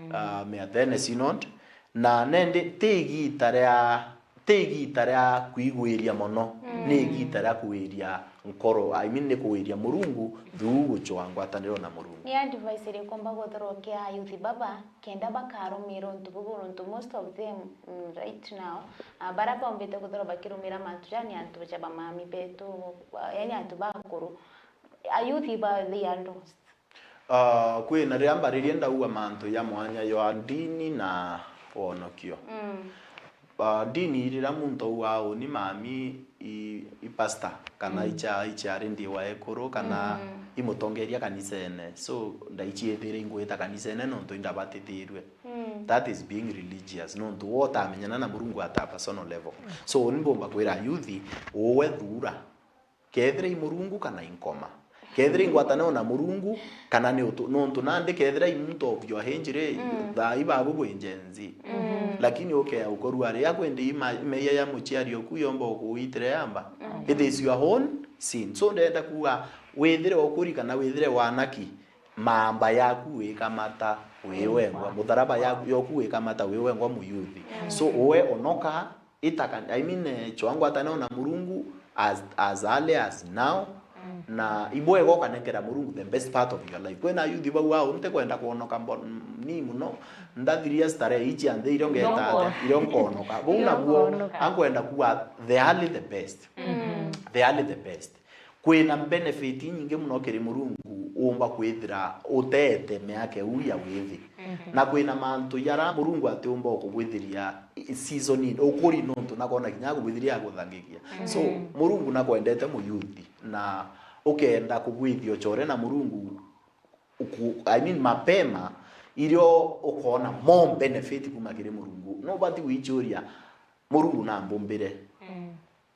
uh, Miathene Synod. Na nendi ti igita ria, ti igita ria kwigwiria mono, ni igita ria kugwiria nkoro, I mean, ni kugwiria Murungu through gucwa ngwataniro na Murungu. Ni advice iriku mba guthirwa kia youth baba kenda bakarumira untu bubu, nontu most of them, mm, right now, ah, bara bombite kuthirwa bakirumira mantu jani antu ja bamami betu, ah, yani antu bakuru. Ayouth ba, they are lost. Ah, kwina riria mbaririe ndauga mantu ja mwanya jwa ndini na wonokio. Mm. Ah, ndini riria muntu auga uni mami i, i pastor, kana icha, ichiari ndiwa ekuru, kana i mutongeria kanisene. So, ndaichiethire ingwita kanisene nontu indabatitirwe. That is being religious. Nontu we utamenyana na Murungu at a personal level. So, uni mbumba kwira youth, uwe thura. Kethira i Murungu kana i nkoma. Kethira i ngwataniro na Murungu, kana ni utu-, nontu nandi kethira i muntu of your age ri, thaa i babu bwi Gen Z. Lakini ukea ukorua ria kwendi i ma-, meia ya muchiari oku yomba ukuitire yamba. It is your own sin. So ndenda kuuga withire ukuri kana withire wanaki, mamba yaku wikamata wi wengwa, mutharaba yaku, yoku wikamata wi wengwa muyuthi. So uwe onoka, ita kan-, I mean, eh, chwa ngwataniro na Murungu as, as early as now, na ibwega ukanenkera Murungu the best part of your life. Kwina youth bau au, ntikwenda kwonoka mbo-, ni muno, ndathiria starehe ichi anthe irio ngeta, irio nkonoka. Bau nabuo, ankwenda kuwa the early the best. The early the best. Kwina benefit inyingi muno kiri Murungu uumba kwithira uteete miaka iu ya withi. Na kwina mantu jara Murungu atiumba ukugwithiria i-, season in, ukuri nontu nakona kinya akugwithiria aguthangikia. So, Murungu nakwendete muyuthi, na ukenda kugwithia uchore na Murungu, uku-, I mean, mapema, irio ukona more benefit kuma kiri Murungu. Nubati gwichuria, Murungu nambumbire.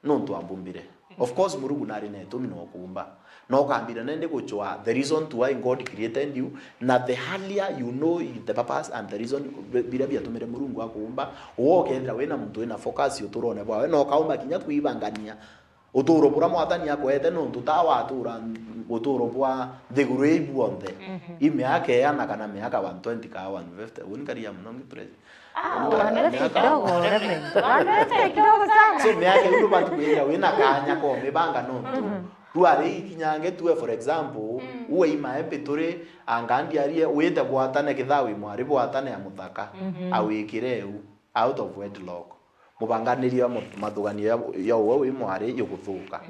Nontu ambumbire. Of course, Murungu nari na itumi na ukuumba. Na ukambira nandi guchwa the reason to why God created you, na the earlier you know the purpose and the reason bi-, biria biatumire Murungu akuumba, we ukethira wina muntu wina focus uturone bwawe, na ukaumba kinya kwibangania uturo buria Mwathani akwete, nontu ta watura uturo bwa nthiguru ii bwonthe, i miaka iana kana miaka one twenty ka one fifty, uni nkaria muno ngiturete. Ah, one fifty kidogo, Reverend. One fifty kidogo sana. So, miaka iu ndubati kwithira wina kanya ka umibanga nontu. Riu ari ikinyange tue, for example, uwe i maembe turi, anga ndiarie, wite bwatane kithaa wi mwari bwatane ya muthaka, awikire u, out of wedlock. Mubanganirio wa mu-, mathuganio ya, ya uwe wi mwari yuguthuka.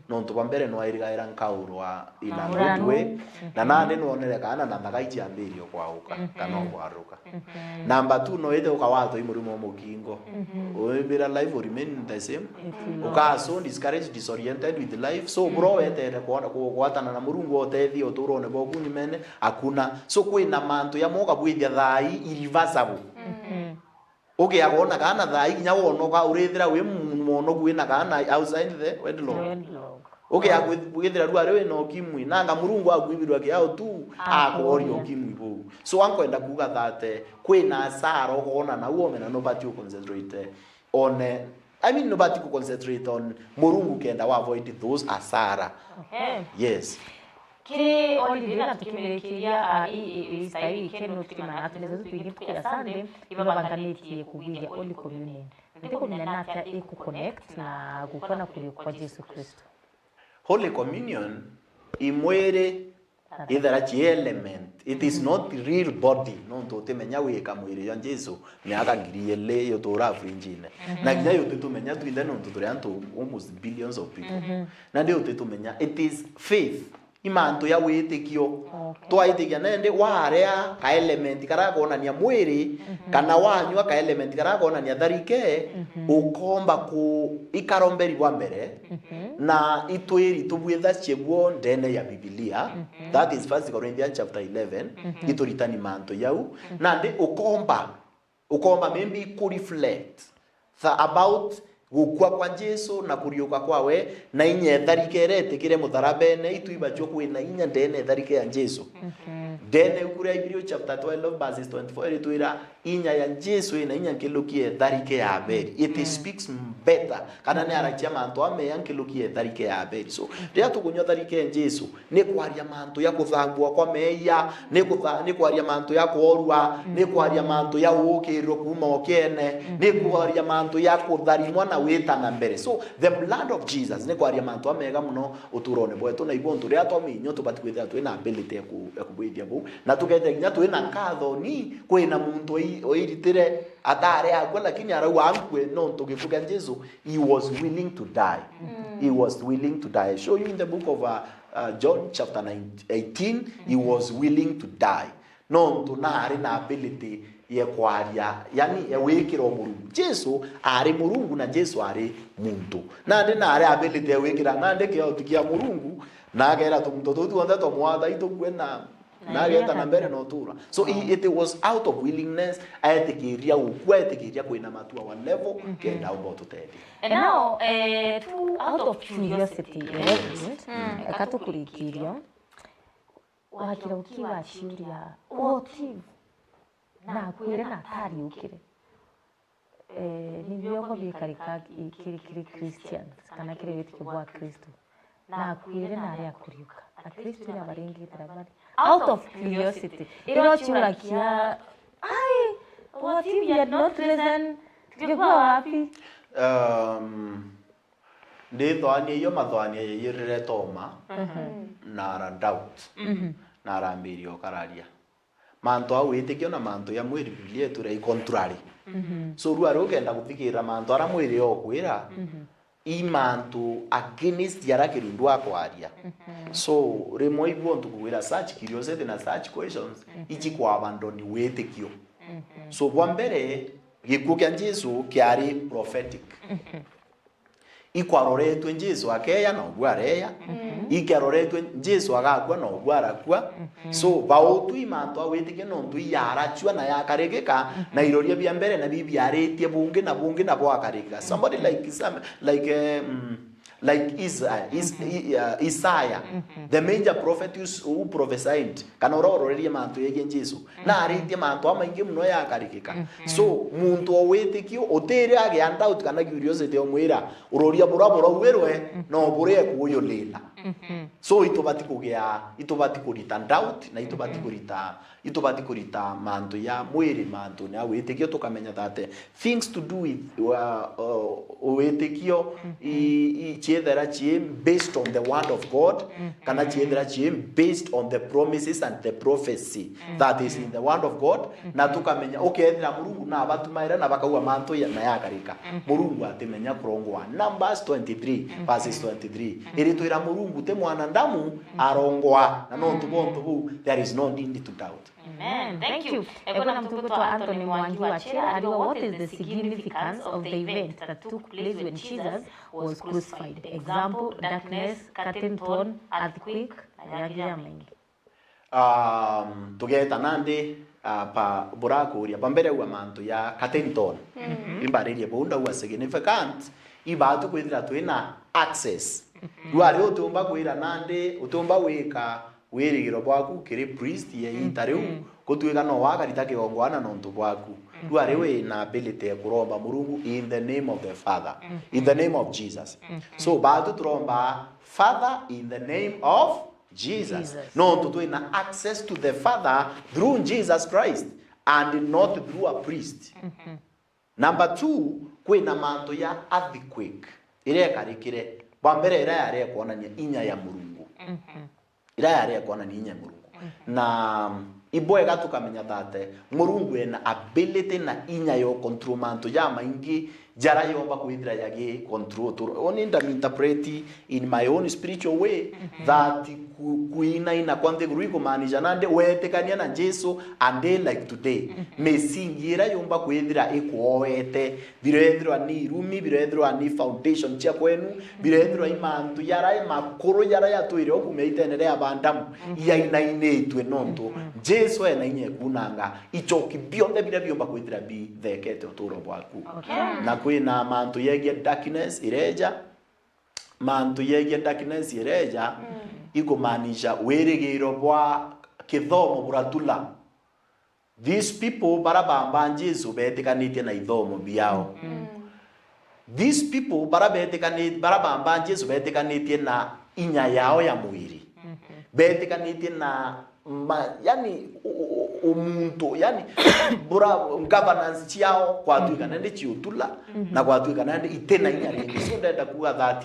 Nontu bwa mbere nwairigaira nkaurwa in a good way, na nandi nwonere kana na nthaka ichiambirie kwauka, kana ukwaruka. Number two, no wite ukawatwa i murimo wa mukingo. Wibira life will remain the same. Ukaa so discouraged, disoriented with life. So, bro, wetere kuona, kugwatana na Murungu utethie uturone bwaku nyumene, hakuna. So, kwina mantu jamwe ukabwithia thaa ii irreversible. Ukiaga ona kana thaa ii kinya wonoka, urithira wi mu-, mwonoku wina kana outside the wedlock. Wedlock. Ukiaga kwith-, kwithira riu ari wina ukimwi, nanga Murungu akwibirwa kiao tu, akworia ukimwi buu. So, ankwenda kuuga that, eh, kwina asara ukoona nau omena nubati uconcentrate on, eh, I mean, nubati kuconcentrate on Murungu kenda wa avoid those asara. Okay. Yes. Kiri holiday na tukimirikiria, ah, i, i, i Easter weekend, no tukimana ati nezo twingi tukia Sunday, ibabanganitie kugwithia Holy Communion. Ntikumenya natia iku connect na gukua na kuria kwa Jesu Kristo. Holy Communion i mwiri Ithera ci element. It is not real body. Nontu utimenya wika mwiri jwa Jesu miaka ngiri ili yutura frinjine. Na kinya yutitumenya twinthe nontu turi antu almost billions of people. Nandi utitumenya. It is faith. I mantu ya witikio. Okay. Twaitikia nandi warea ka element karakwonania mwiri, kana wanyua ka element karakwonania tharike, ukomba ku ikaromberi bwa mbere, na itwiri tubwithacie buo ndene ya Bibilia. That is First Corinthians chapter eleven. Ituritani mantu yau. Nandi ukomba, ukomba maybe ku reflect tha about gukua kwa Jesu na kuriuka kwawe, na inya etharike iria etikire mutharabene, itwibachua kwina inya ndene etharike ya Jesu. Ndene ibuku ria Hebrew chapter twelve verses twenty-four iritwira, inya ya Jesu ina inya nkiluki ya etharike ya Abeli. It speaks better. Kana ni arakia mantu amea nkiluki ya etharike ya Abeli. So, riria tukunyua tharike ya Jesu, ni kwaria mantu ya kuthangua kwa meeyia, ni kutha-, ni kwaria mantu ya kuorua, ni kwaria mantu ya guukirirwa kuuma ukiene, ni kwaria mantu ya kutharimwa na wita na mbere. So, the blood of Jesus ni kwaria mantu amega muno uturone bwetu, na ibo untu riria twaminyua tubati kwithira twina ability ya ku-, ya kubwithia buu. Na tukethira kinya twina nkathoni, kwina muntu oi-, oiritire atari akua, lakini arauga ankue nontu gikuu kia Jesu, he was willing to die. He was willing to die. I show you in the book of, uh, uh, John chapter nine, eighteen, he was willing to die. Nontu naari na ability ya kwaria, yani ya wikira o Murungu. Jesu ari Murungu na Jesu ari muntu. Nandi naari ability ya wikira nandi kioti kia Murungu, na akeera tumuntu tuu tuonthe twamwatha itukue na, na ageeta na mbere na utura. So he, it was out of willingness, aetikiria gukua, aetikiria kwinama to our level, kenda umba ututethia. And now, eh, tu- out of curiosity, eh, eka tukurikirio. Wakira ukiwa ciuria, what if nakuire na atariukire? Eh, ni biongo bikarika i-, kiri, kiri Christians, kana kiri witikio bwa Kristo. Nakuire na ari akuriuka. Akristo ni abaringitira bari. Out of curiosity. Iro ciurakia, ai, what if he had not risen? Tungekuwa wapi? Um, Ndithwania iyo mathwania yaiyirire Toma na ara doubt, na arambiria ukararia. Mantu a witikio na mantu ya mwiri Biblia itwira i contrary. So, rua riu ukenda guthikirira mantu ara mwiri ukwira, i mantu against ara kirundu akwaria. So, rimwe ibu untu kuwira such curiosity na such questions, iji kwabandoni witikio. So, bwa mbere, gikuu kia Jesu kiari prophetic. Ikwaroretwe Jesu akeeya, na ubu areeya. Ikiaroretwe Jesu agakua, na ubu arakua. So, bautwi mantu a witikia nontu iaracua na yakarikika, na iroria bia mbere na bibiaritie bungi na bungi na bwakarikika. Somebody like Sam-, like, um, like Isaiah, Is-, I-, uh, Isaiah, the major prophet who's, who prophesied, kana uria urorerie mantu yegie Jesu, na aritie mantu amaingi muno yakarikika. So, muntu o witikio, utiri agia doubt kana curiosity omwira, uroria bura burauirwe, no buria ekuyulila. So, itubati kugia, itubati kurita doubt, na itubati kurita, itubati kurita mantu ya mwiri, mantu ni a witikio, tukamenya that, eh, things to do with, uh, uh, witikio, i, i, ciethera ci based on the word of God, kana ciethera ci based on the promises and the prophecy that is in the word of God, na tukamenya, ukethira Murungu na abatumaira na bakauga mantu ya, na yakarika. Murungu atimenya kurongwa. Numbers twenty-three, verses twenty-three. Iritwira Murungu ti mwanadamu arongwa, na nontu bontu buu, there is no need to doubt. Amen. Thank you. Ekona mutuku twa Anthony Mwangi wa Chira ariwa, what is the significance of the event that took place when Jesus was crucified? Example, darkness, curtain torn, earthquake, na yangi jamaingi. Um, tugeta nandi, uh, pa burakuria, pa mbere aua mantu ya curtain torn. Imbaririe bau ndauga significant, ibatu kwithira twina access. Rwari utiumba kwira nandi, utiumba wika wirigiro bwaku kiri priest ya iita riu, gutuika no wakarita kigongwana nontu bwaku. Rwari wina ability ya kuromba Murungu in the name of the Father, in the name of Jesus. So, batu turomba, Father, in the name of Jesus. Jesus. Nontu twina access to the Father through Jesus Christ and not through a priest. Number two, kwina mantu ya earthquake iria ikarikire. Bwa mbere, iria yari ikwonania inya ya Murungu. Ira yari ya kwonania inya ya Murungu. Na ibwega tukamenya that Murungu ena ability na inya ya control mantu jamaingi jara yomba kwithira yagi control. Oni ndami interpret in my own spiritual way that ku-, kuinaina kwa nthiguru ikumaanisha nandi wetikania na Jesu a day like today. Misingi ira yomba kwithira ikuoete, birethirwa ni irumi, birethirwa ni foundation cia kwenu, birethirwa i mantu jara i makuru jara yatwire o kuuma itene ria Abadamu, yainainitue nontu Jesu ena inya ekunanga ichoki bionthe biria biumba kwithira bithekete uturo bwaku. Okay. Na kwina mantu yegie darkness ireja, mantu yegie darkness ireja, ikumaanisha wirigiro bwa kithomo buratula. These people bara bamba Jesu betikanitie na ithomo biao. These people bara betikani-, bara bamba Jesu betikanitie na inya yao ya mwiri. Betikanitie na ma-, yani, u-, u-, u-, umuntu, yani, bura governance ciao kwatuika nende ciutula, na kwatuika nende itina inya ringi. So ndenda kuga that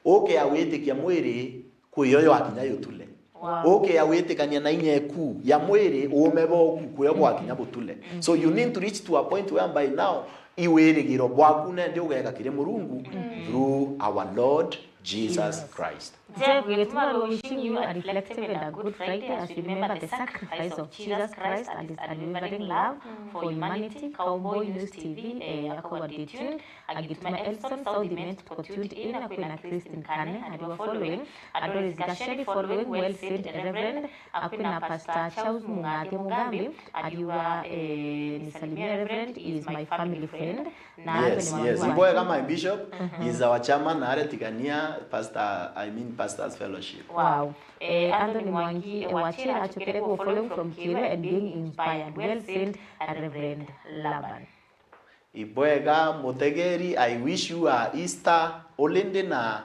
ukea witikia mwiri kwi yo ywakinya yutule. Wow. Ukea witikania na inya eku ya mwiri, uume boku, kuyo bwakinya butule. So you need to reach to a point whereby now iwirigiro bwaku nende ugeka kiri Murungu through our Lord Jesus Christ. Jeff, gituma we're wishing you a reflective and a good Friday as we remember the sacrifice of Jesus Christ and his unwavering love for humanity. Cowboy News T V, eh, akorwa stay tuned. Agituma Elson South Imenti ko tuned in, akwina Christine Kane, ariwa following, Adoris Gasheri following, well said Reverend, akwina Pastor Charles Mungathia Mugambi, ariwa, eh, nisalimia Reverend, he is my family friend. Na Yes, Anthony yes. Mwangi Ibwega, my bishop is our chairman, na aretigania pastor, I mean pastors fellowship. Wow. Eh, Anthony Mwangi, eh, Wachira achokere go following from Kirwe and being inspired. Well said, Reverend Laban. Ibwega mutegeri, I wish you a Easter holiday na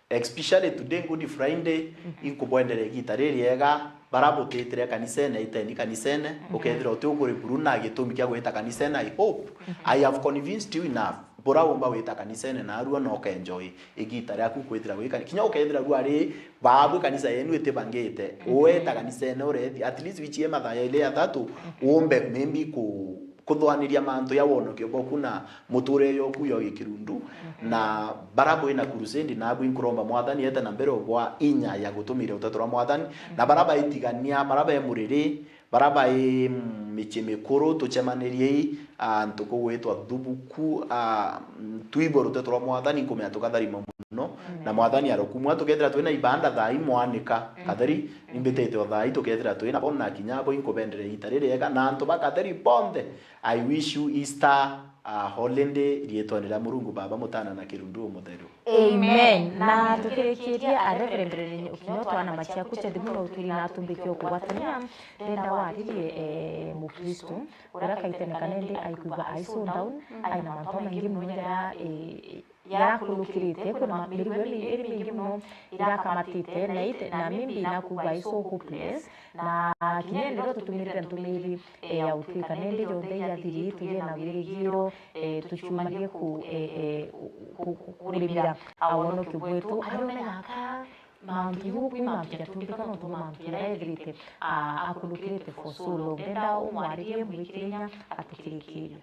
especially today Good Friday, inkubwendera igita ririega. Bara butitire kanisene, iteni kanisene, ukethira uti ukuri buru na gitumi kia gwita kanisene, I hope I have convinced you enough. Bura umba wita kanisene na arua no ukenjoy igita riaku kwithira wi kani-, kinya ukethira rua ri babu kanisa yenu itibangite, weta kanisene urethi, at least wichie mathaa yaili athatu, umbe maybe ku kuthwaniria mantu ya wonokio bwaku na muturire yoku yo gikirundu. Na bara bwina crusade, nabu inkuromba Mwathani ete na mbere ugwa inya ya gutumira uteto rwa Mwathani, na bara baitigania, bara be muriri, bara bai, mm, michie mikuru tuchemaniriei, ah, ntuku gwitwa thubuku, ah, mm, tuigwe ruteto rwa Mwathani, nkumenya tukatharima muno. Na Mwathani arokumwa, tukethira twina ibanda thaa imwanika, katheri, imbitite o thaa i, tukethira twina bo na kinya bo inkubendere ita ririega, na antu ba katheri bonthe, I wish you Easter, ah, holiday, rietwani ria Murungu Baba, Mutana na Kirundu Umutheru. Amen. Na tukirikiria, a Reverend Reverend, ukinya twana machiaku cha thimu na uturi na atumbiki o kugwatania, ndenda waririe, eh, Mukristu, uria kaitene kanende aikuiga aiso down, aina mantu maingi muno jaria, eh, yarakulukirite, kwina ma-, mirigo iri, iri mingi muno irakamatite, na ite, na maybe nakuga is so hopeless, na kinya indi rio tutumirire ntumiri, eh, ya utwika nindi yonthe yathiri, tugie na wirigiro, eh, tuchumarie ku, eh, eh, ku, ku, kurimira awonokio bwetu, ari umenya aka mantu ju kwi mantu jatumbika nontu mantu jaria ethirite, ah, akulukirite for so long. Ndenda umwaririe, mwikire inya atukirikiria.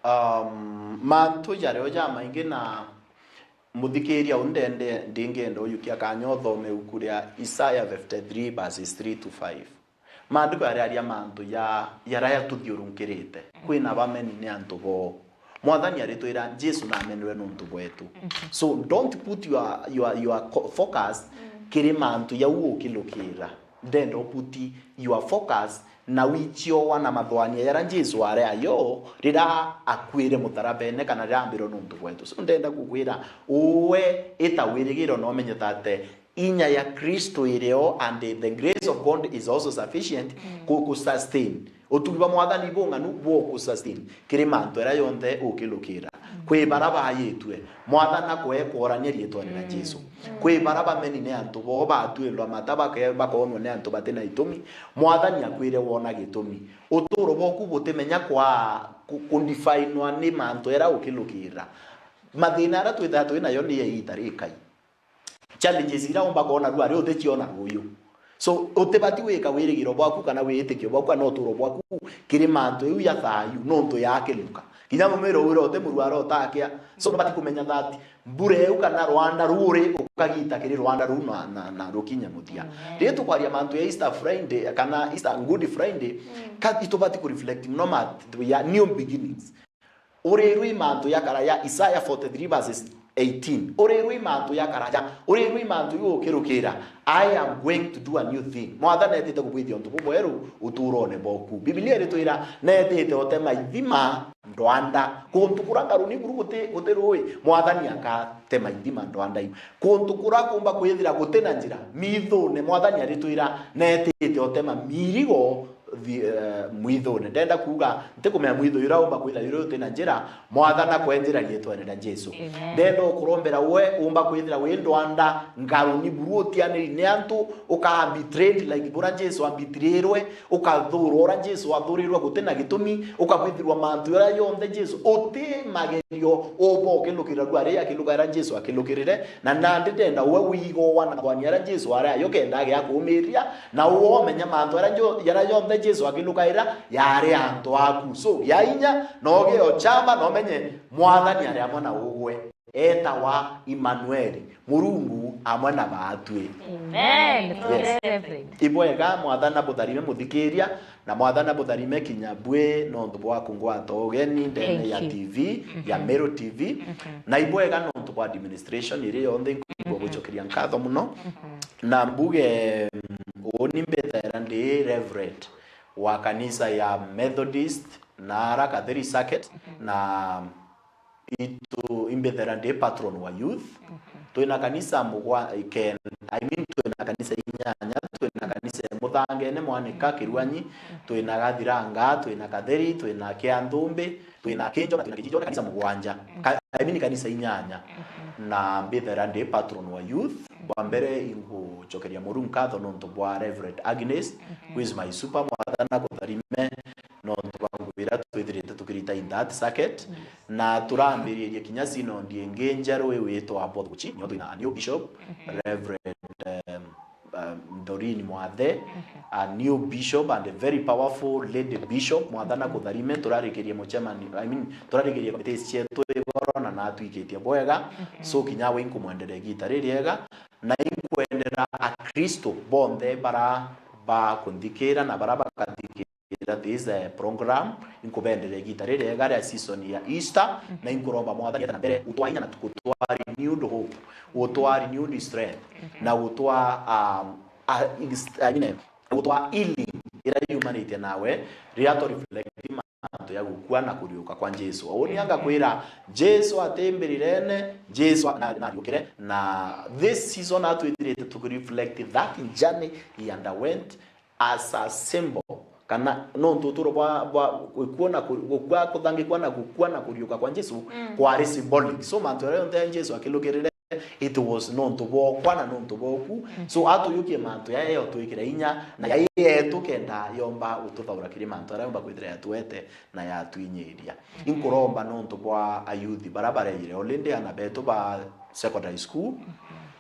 Um, mantu jario jamaingi na muthikiria undende ndingenda uyukia kanya uthome ibuku ria Isaiah fifty-three verses three to five. Maandiko yariaria mantu ya, yara yatuthiurunkirite. Kwina bameni ni antu boo. Mwathani aritwira Jesu namenirwe nuntu bwetu. So don't put your, your, your co-, focus kiri mantu jau ukilukira. Ndenda u put your focus na wichiowa na mathwania yara Jesu ari ayo rira akuire mutarabene kana rira ambirwe nuntu bwetu. So ndenda kukwira uwe ita wirigiro na umenye tate inya ya Kristo irio and the grace of God is also sufficient ku, ku sustain. Utugi bwa Mwathani bung'anu bwo ku sustain kiri mantu yara yonthe ukilukira. Kwi bara bayitue, Mwathani akwe kworania riitwani ria Jesu. Kwi bara bameni ni antu boo batuirwa mata bake-, bakoonwa ni antu bati na itumi. Mwathani akwire wona gitumi. Uturo bwoku butimenya kwa ku-, kudifainwa ni mantu yara ukilukira. Mathina yara twithaa twi nayo ni ya iita rikai. Challenges ira umba koona rua ri uticiona ruyu. So, utibati gwika wirigiro bwaku kana wiitikio bwaku kana uturo bwaku kiri mantu iu ya thayu, nontu ya akiluka. Kinya mumiro uria uti murwara utakia. So, nubati kumenya that mbura iu kana rwanda ruri ukagita kiri rwanda ruu na, na, na rukinye muthia. Amen. Riria tukwaria mantu ya Easter Friday kana Easter Good Friday, mm, ka itubati kureflect muno mantu ya new beginnings. Urirwe i mantu ya karaya, Isaiah forty-three verses eighteen. Urirwe i mantu ya karaya, urirwe i mantu iu ukirukira, "I am going to do a new thing." Mwathani etite kubwithia untu bubweru uturone bwaku. Biblia iritwira, "Netite utema ithima ndwanda." Kuntu kura ngaruni buru guti, guti rui, Mwathani akatema ithima ndwanda iu. Kuntu kura kumba kwithira guti na njira, mithune, Mwathani aritwira, "Netite utema mirigo thi-, eh, mwithune." Ndenda kuuga, ntikumenya mwithu uria umba kwithira uria uti na njira, Mwathani akwenjira riitwene ria Jesu. Amen. Ndenda ukurombera we umba kwithira wi ndwanda, ngaruni buru utianiri ni antu, uka betrayed like bura Jesu abitirirwe, ukathurwa uria Jesu athurirwe guti na gitumi, ukabwithirwa mantu uria yonthe Jesu, uti magerio uba ukilukira rua ri akilukaira Jesu akilukirire, na nandi ndenda we wigowa na kwani aria Jesu ari ayo kenda agia kuumiria, na uwe umenya mantu aria jo-, jaria jonthe Jesu akilukaira yari antu aku. So, gia inya, na ugie uchama, na umenye Mwathani ari amwe na ugwe. Etawa Emmanuel, Murungu amwe na baatwi. Amen. Yes. Reverend. Ibwega, Mwathani abutharime muthikiria, na Mwathani abutharime kinya bwi nontu bwa kungwata ugeni ndene ya T V, ya Meru T V. Na ibwega nontu bwa administration iri yonthe, nkwigua gucokeria nkatho muno. Na mbuge, mm, uuni mbithaira ndi Reverend wa kanisa ya Methodist, na ara Katheri Circuit, na itu imbithera ndi patron wa youth. Twina kanisa mugwa-, ken-, I mean, twina kanisa inyanya, twina kanisa e Muthangene, Mwanika, Kiruanyi, twina Gathiranga, twina Katheri, twina Kianthumbi, twina Kinjo, na twina Kijinjo, na kanisa mugwanja. Ka-, I mean, kanisa inyanya. Na mbithera ndi patron wa youth. Bwa mbere, ingucokeria Murungu nkatho nontu bwa Reverend Agnes, who is my super, Mwathani akutharime, nontu bwa ngugi iria twithirite tukirita in that circuit. Na turambiririe kinya synod ingi njeru iwitwa Both Guchi, nio twina a new bishop, Reverend, um, um, Doreen Mwathe, a new bishop and a very powerful lady bishop. Mwathani akutharime, turarikirie mucemani, I mean, turarikirie committees cietu igoro na natwikitie bwega. So kinya we inkumwenderea igita ririega, na inkwendera Akristo bonthe bara bakunthikira na bara bakathikira this, eh, program, inkubenderea igita ririega ria season ya Easter, na inkuromba Mwathani ete na mbere gutwainya na gutwa renewed hope, gutwa renewed strength, na gutwa, um, a, I mean, gutwa healing iria yumanitie nawe, riria twa reflect mantu ya gukua na kuriuka kwa Jesu. Uni anga kwira, Jesu ati mbirirene, Jesu na, nariukire, na this season atwithirite tukireflect that journey he underwent as a symbol, kana nontu uturo bwa, bwa gukua na ku-, gukua, kuthangikwa na gukua na kuriuka kwa Jesu kwari symbolic. So mantu jaria jonthe Jesu akilukirire, it was nontu bwokwa na nontu bwoku. So atuyukie mantu jaja yotwikire inya na jai yetu kenda yomba gututhaura kiri mantu jaria yomba kwithira yatwete na yatwinyiria. Inkuromba nontu bwa ayuthi bara bareire already, ana betu ba secondary school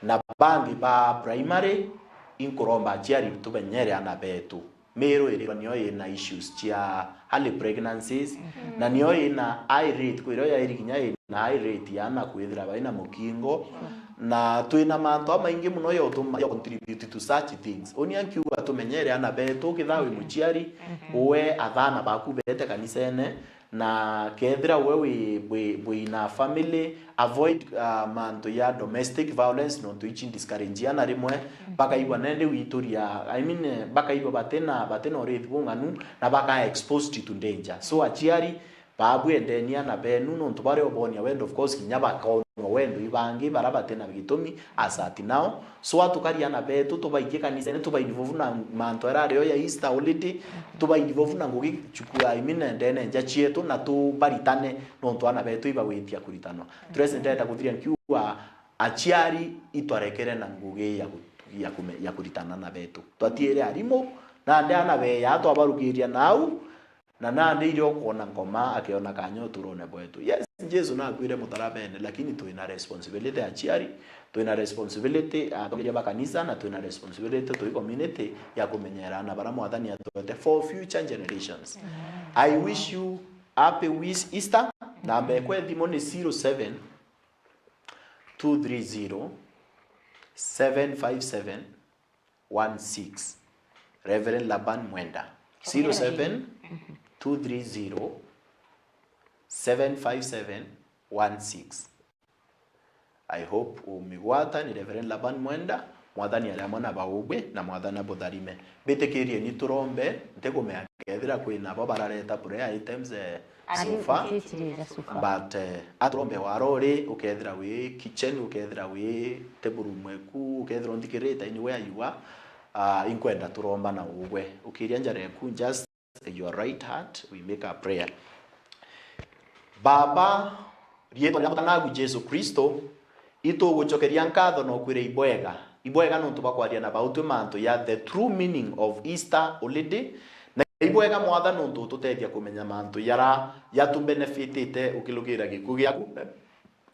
na bangi ba primary, inkuromba aciari tumenyere ana betu. Miiru iria nio ina issues cia early pregnancies, na nio ina high rate, kwirio yairi kinya ina high rate ya ana kwithira baina mukingo, na twina mantu amaingi muno ya utuma, ya contribute to such things. Uni ankiuga tumenyere ana betu, ukithaa wi muciari, uwe athana baku bete kanisene, na kethira we wi, wi, wina family, avoid, uh, mantu ya domestic violence, nontu ichi discourage ana rimwe, bakaigua nende wituria, I mean, eh, bakaigua batina, batina urithi bung'anu, na baka exposed to danger. So aciari, babu endeni ana benu, nontu baria ubonia wendo, of course, kinya bakonwa wendo ibangi, bara batina gitumi, as at now. So atukari ana betu, tubaikie kanisene, tubainvolve na mantu aria ario ya Easter holiday, tubainvolve na ngugi chukua, I mean, ndene nja cietu, na tubaritane, nontu ana betu ibagwitia kuritanwa. Tracy, ndenda kuthiria nkiuga, aciari itwarekere na ngugi ya ku-, ya kume-, ya kuritana ana betu. Twatiire arimu, nandi ana beya twabarukiria nau, Na nandi iria ukwona Ngoma akiona kanya uturone bwetu. Yes, Jesu nakuire mutarabene, lakini twina responsibility aciari, twina responsibility atongeria ba kanisa, na twina responsibility twi community ya kumenyera aana bara Mwathani atwete for future generations. I wish you happy wish Easter. Namba ekwa ya thimu ni zero seven two three zero seven five seven one six. Reverend Laban Mwenda. Zero seven two three zero seven five seven one six. I hope umigwata ni Reverend Laban Mwenda. Mwathani ari amwe na baugwe, na Mwathani abutharime. Bitikirieni turombe, ntikumenya kethira kwina bo barareta prayer items, eh, so far. But, eh, aturombe warori, ukethira wi kitchen, ukethira wi table room eku, ukethira unthikirite anywhere you are, ah, inkwenda turomba na ugwe. Ukiria njara eku, just your right heart, we make a prayer. Baba, riitwa ria Mutanagu Jesu Kristo, itugucokeria nkatho na ukwira ibwega. Ibwega nontu bwa kwaria na bautwi mantu ya the true meaning of Easter holiday, na ibwega Mwatha nontu ututethia kumenya mantu yara yatubenefitite ukilugira gikuu giaku.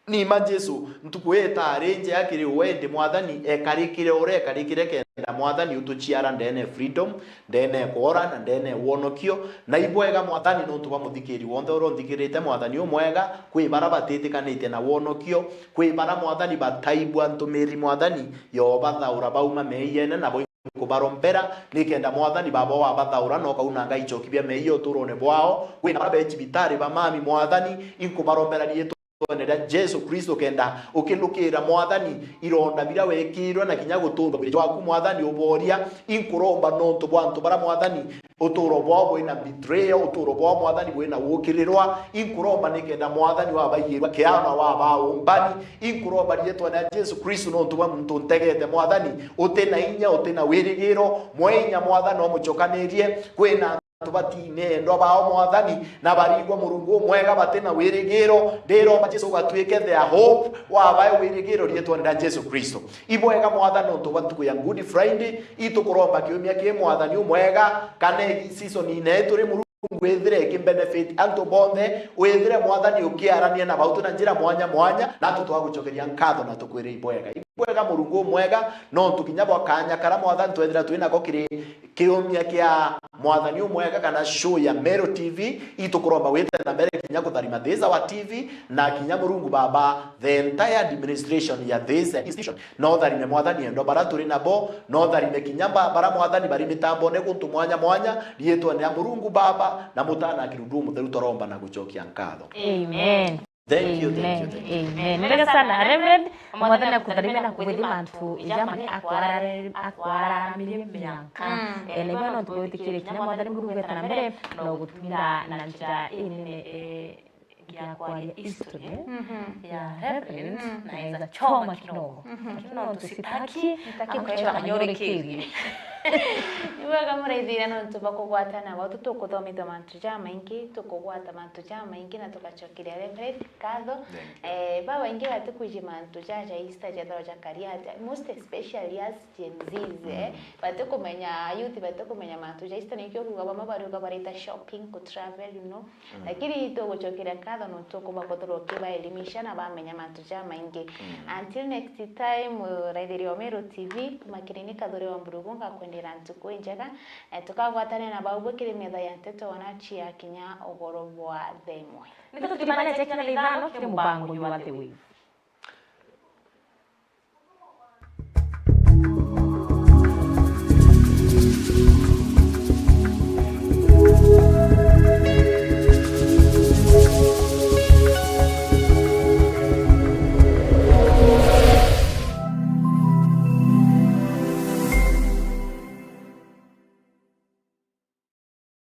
Nima Jesu, ntuku ii itaari njega kiri we, indi Mwathani, ekarikire uria ekarikire kenda Mwathani utuciara ndene freedom, ndene kwora na ndene wonokio. Na ibwega Mwathani nontu bwa muthikiri wonthe uria unthikirite, Mwathani umwega, kwi bara batitikanite na wonokio, kwi bara Mwathani bataigua ntumiri Mwathani, yobathaura bauma meeyene na bo inkubarombera, nikenda Mwathani Baba wabathaura na ukaunanga icoki bia meeyia uturone bwao. Kwina bara be cibitari ba mami Mwathani, inkubarombera riitwa riitwene ria Jesu Kristo, kenda ukilukira Mwathani ironda biria wekirwe na kinya guturwa mwiri jwaku Mwathani uboria. Inkuromba nontu bwa antu bara Mwathani uturo bwao bwina betrayal, uturo bwao Mwathani bwina gukirirwa. Inkuromba nikenda Mwathani wabaigirwa kiao na wabaa umbani. Inkuromba riitwene ria Jesu Kristo nontu bwa muntu ntegete Mwathani, uti na inya, uti na wirigiro, mwe inya Mwathani omucokanirie. Kwina antu batiine endwa bao Mwathani, na barigwa Murungu umwega bati na wirigiro. Ndiromba Jesu ugatuike their hope, wabae wirigiro riitwene ria Jesu Kristo. Ibwega Mwathani nontu bwa ntuku ya Good Friday, itukuromba kiumia ki Mwathani umwega, kana ii season ine turi Murungu withire iki benefit antu bonthe, withire Mwathani ukiarania na bautu na njira mwanya mwanya, na antu twagucokeria nkatho na tukwire ibwega. Ibwega Murungu umwega, nontu kinya bwa kanya kara Mwathani twethira twinako kiri kiumia kia Mwathani umwega kana show ya Meru T V, itukuromba wite na mbere kinya kutharima this our T V, na kinya Murungu Baba, the entire administration ya this institution. No utharime Mwathani endwa bara turi nabo, no utharime kinya ba-, bara Mwathani bari mitambone guntu mwanya mwanya, riitwene ria Murungu Baba na Mutana na Kirundu Mutheru, twaromba na gucokia nkatho. Amen. Thank you, thank you, thank you. Amen. Ni wega sana, Reverend. Mwathani akutharime na kugwithia mantu jamani, akwara-, akwaramirie mianka. Mm. Eh, na ibyo no tukwitikirie kinya Mwathani Murungu eta na mbere, no gutumira na njira inene, eh, ya kwaria history, eh, mhm, ya Reverend, mm, na eza choma kidogo. Mhm. Lakini no tusitaki, sitaki ama kuchoma, eza kanyore kiri. Ni wega muraithira nontu bwa kugwatana gwatu, tukuthomithua mantu jamaingi, tukugwata mantu jamaingi na tugacokeria Reverend nkatho. Thank you. Eh, babaingi batikwiji mantu jaja Easter jethagwa jakaria atia, most especially as Gen Zs, eh. Mm. Batikumenya, youth batikumenya mantu ja Easter, nikio kuuga bamwe bariuga barita shopping, ku travel, you know. Mm. Lakini tugucokeria nkatho nontu ukuba kuthirwa ukibaelimisha na bamenya mantu jamaingi. Mm. Until next time, uh, raithiria wa Meru T V, kuma kiri ni Kathure wa Mburugu, ngakwendera ntuku injega. Eh, tukagwatania na bau bukiri metha ya nteto wana chia kinya ugoro bwa thaa imwe. Nitho tutimanite kinya thaa ithano kiri mubango jwa The Wave.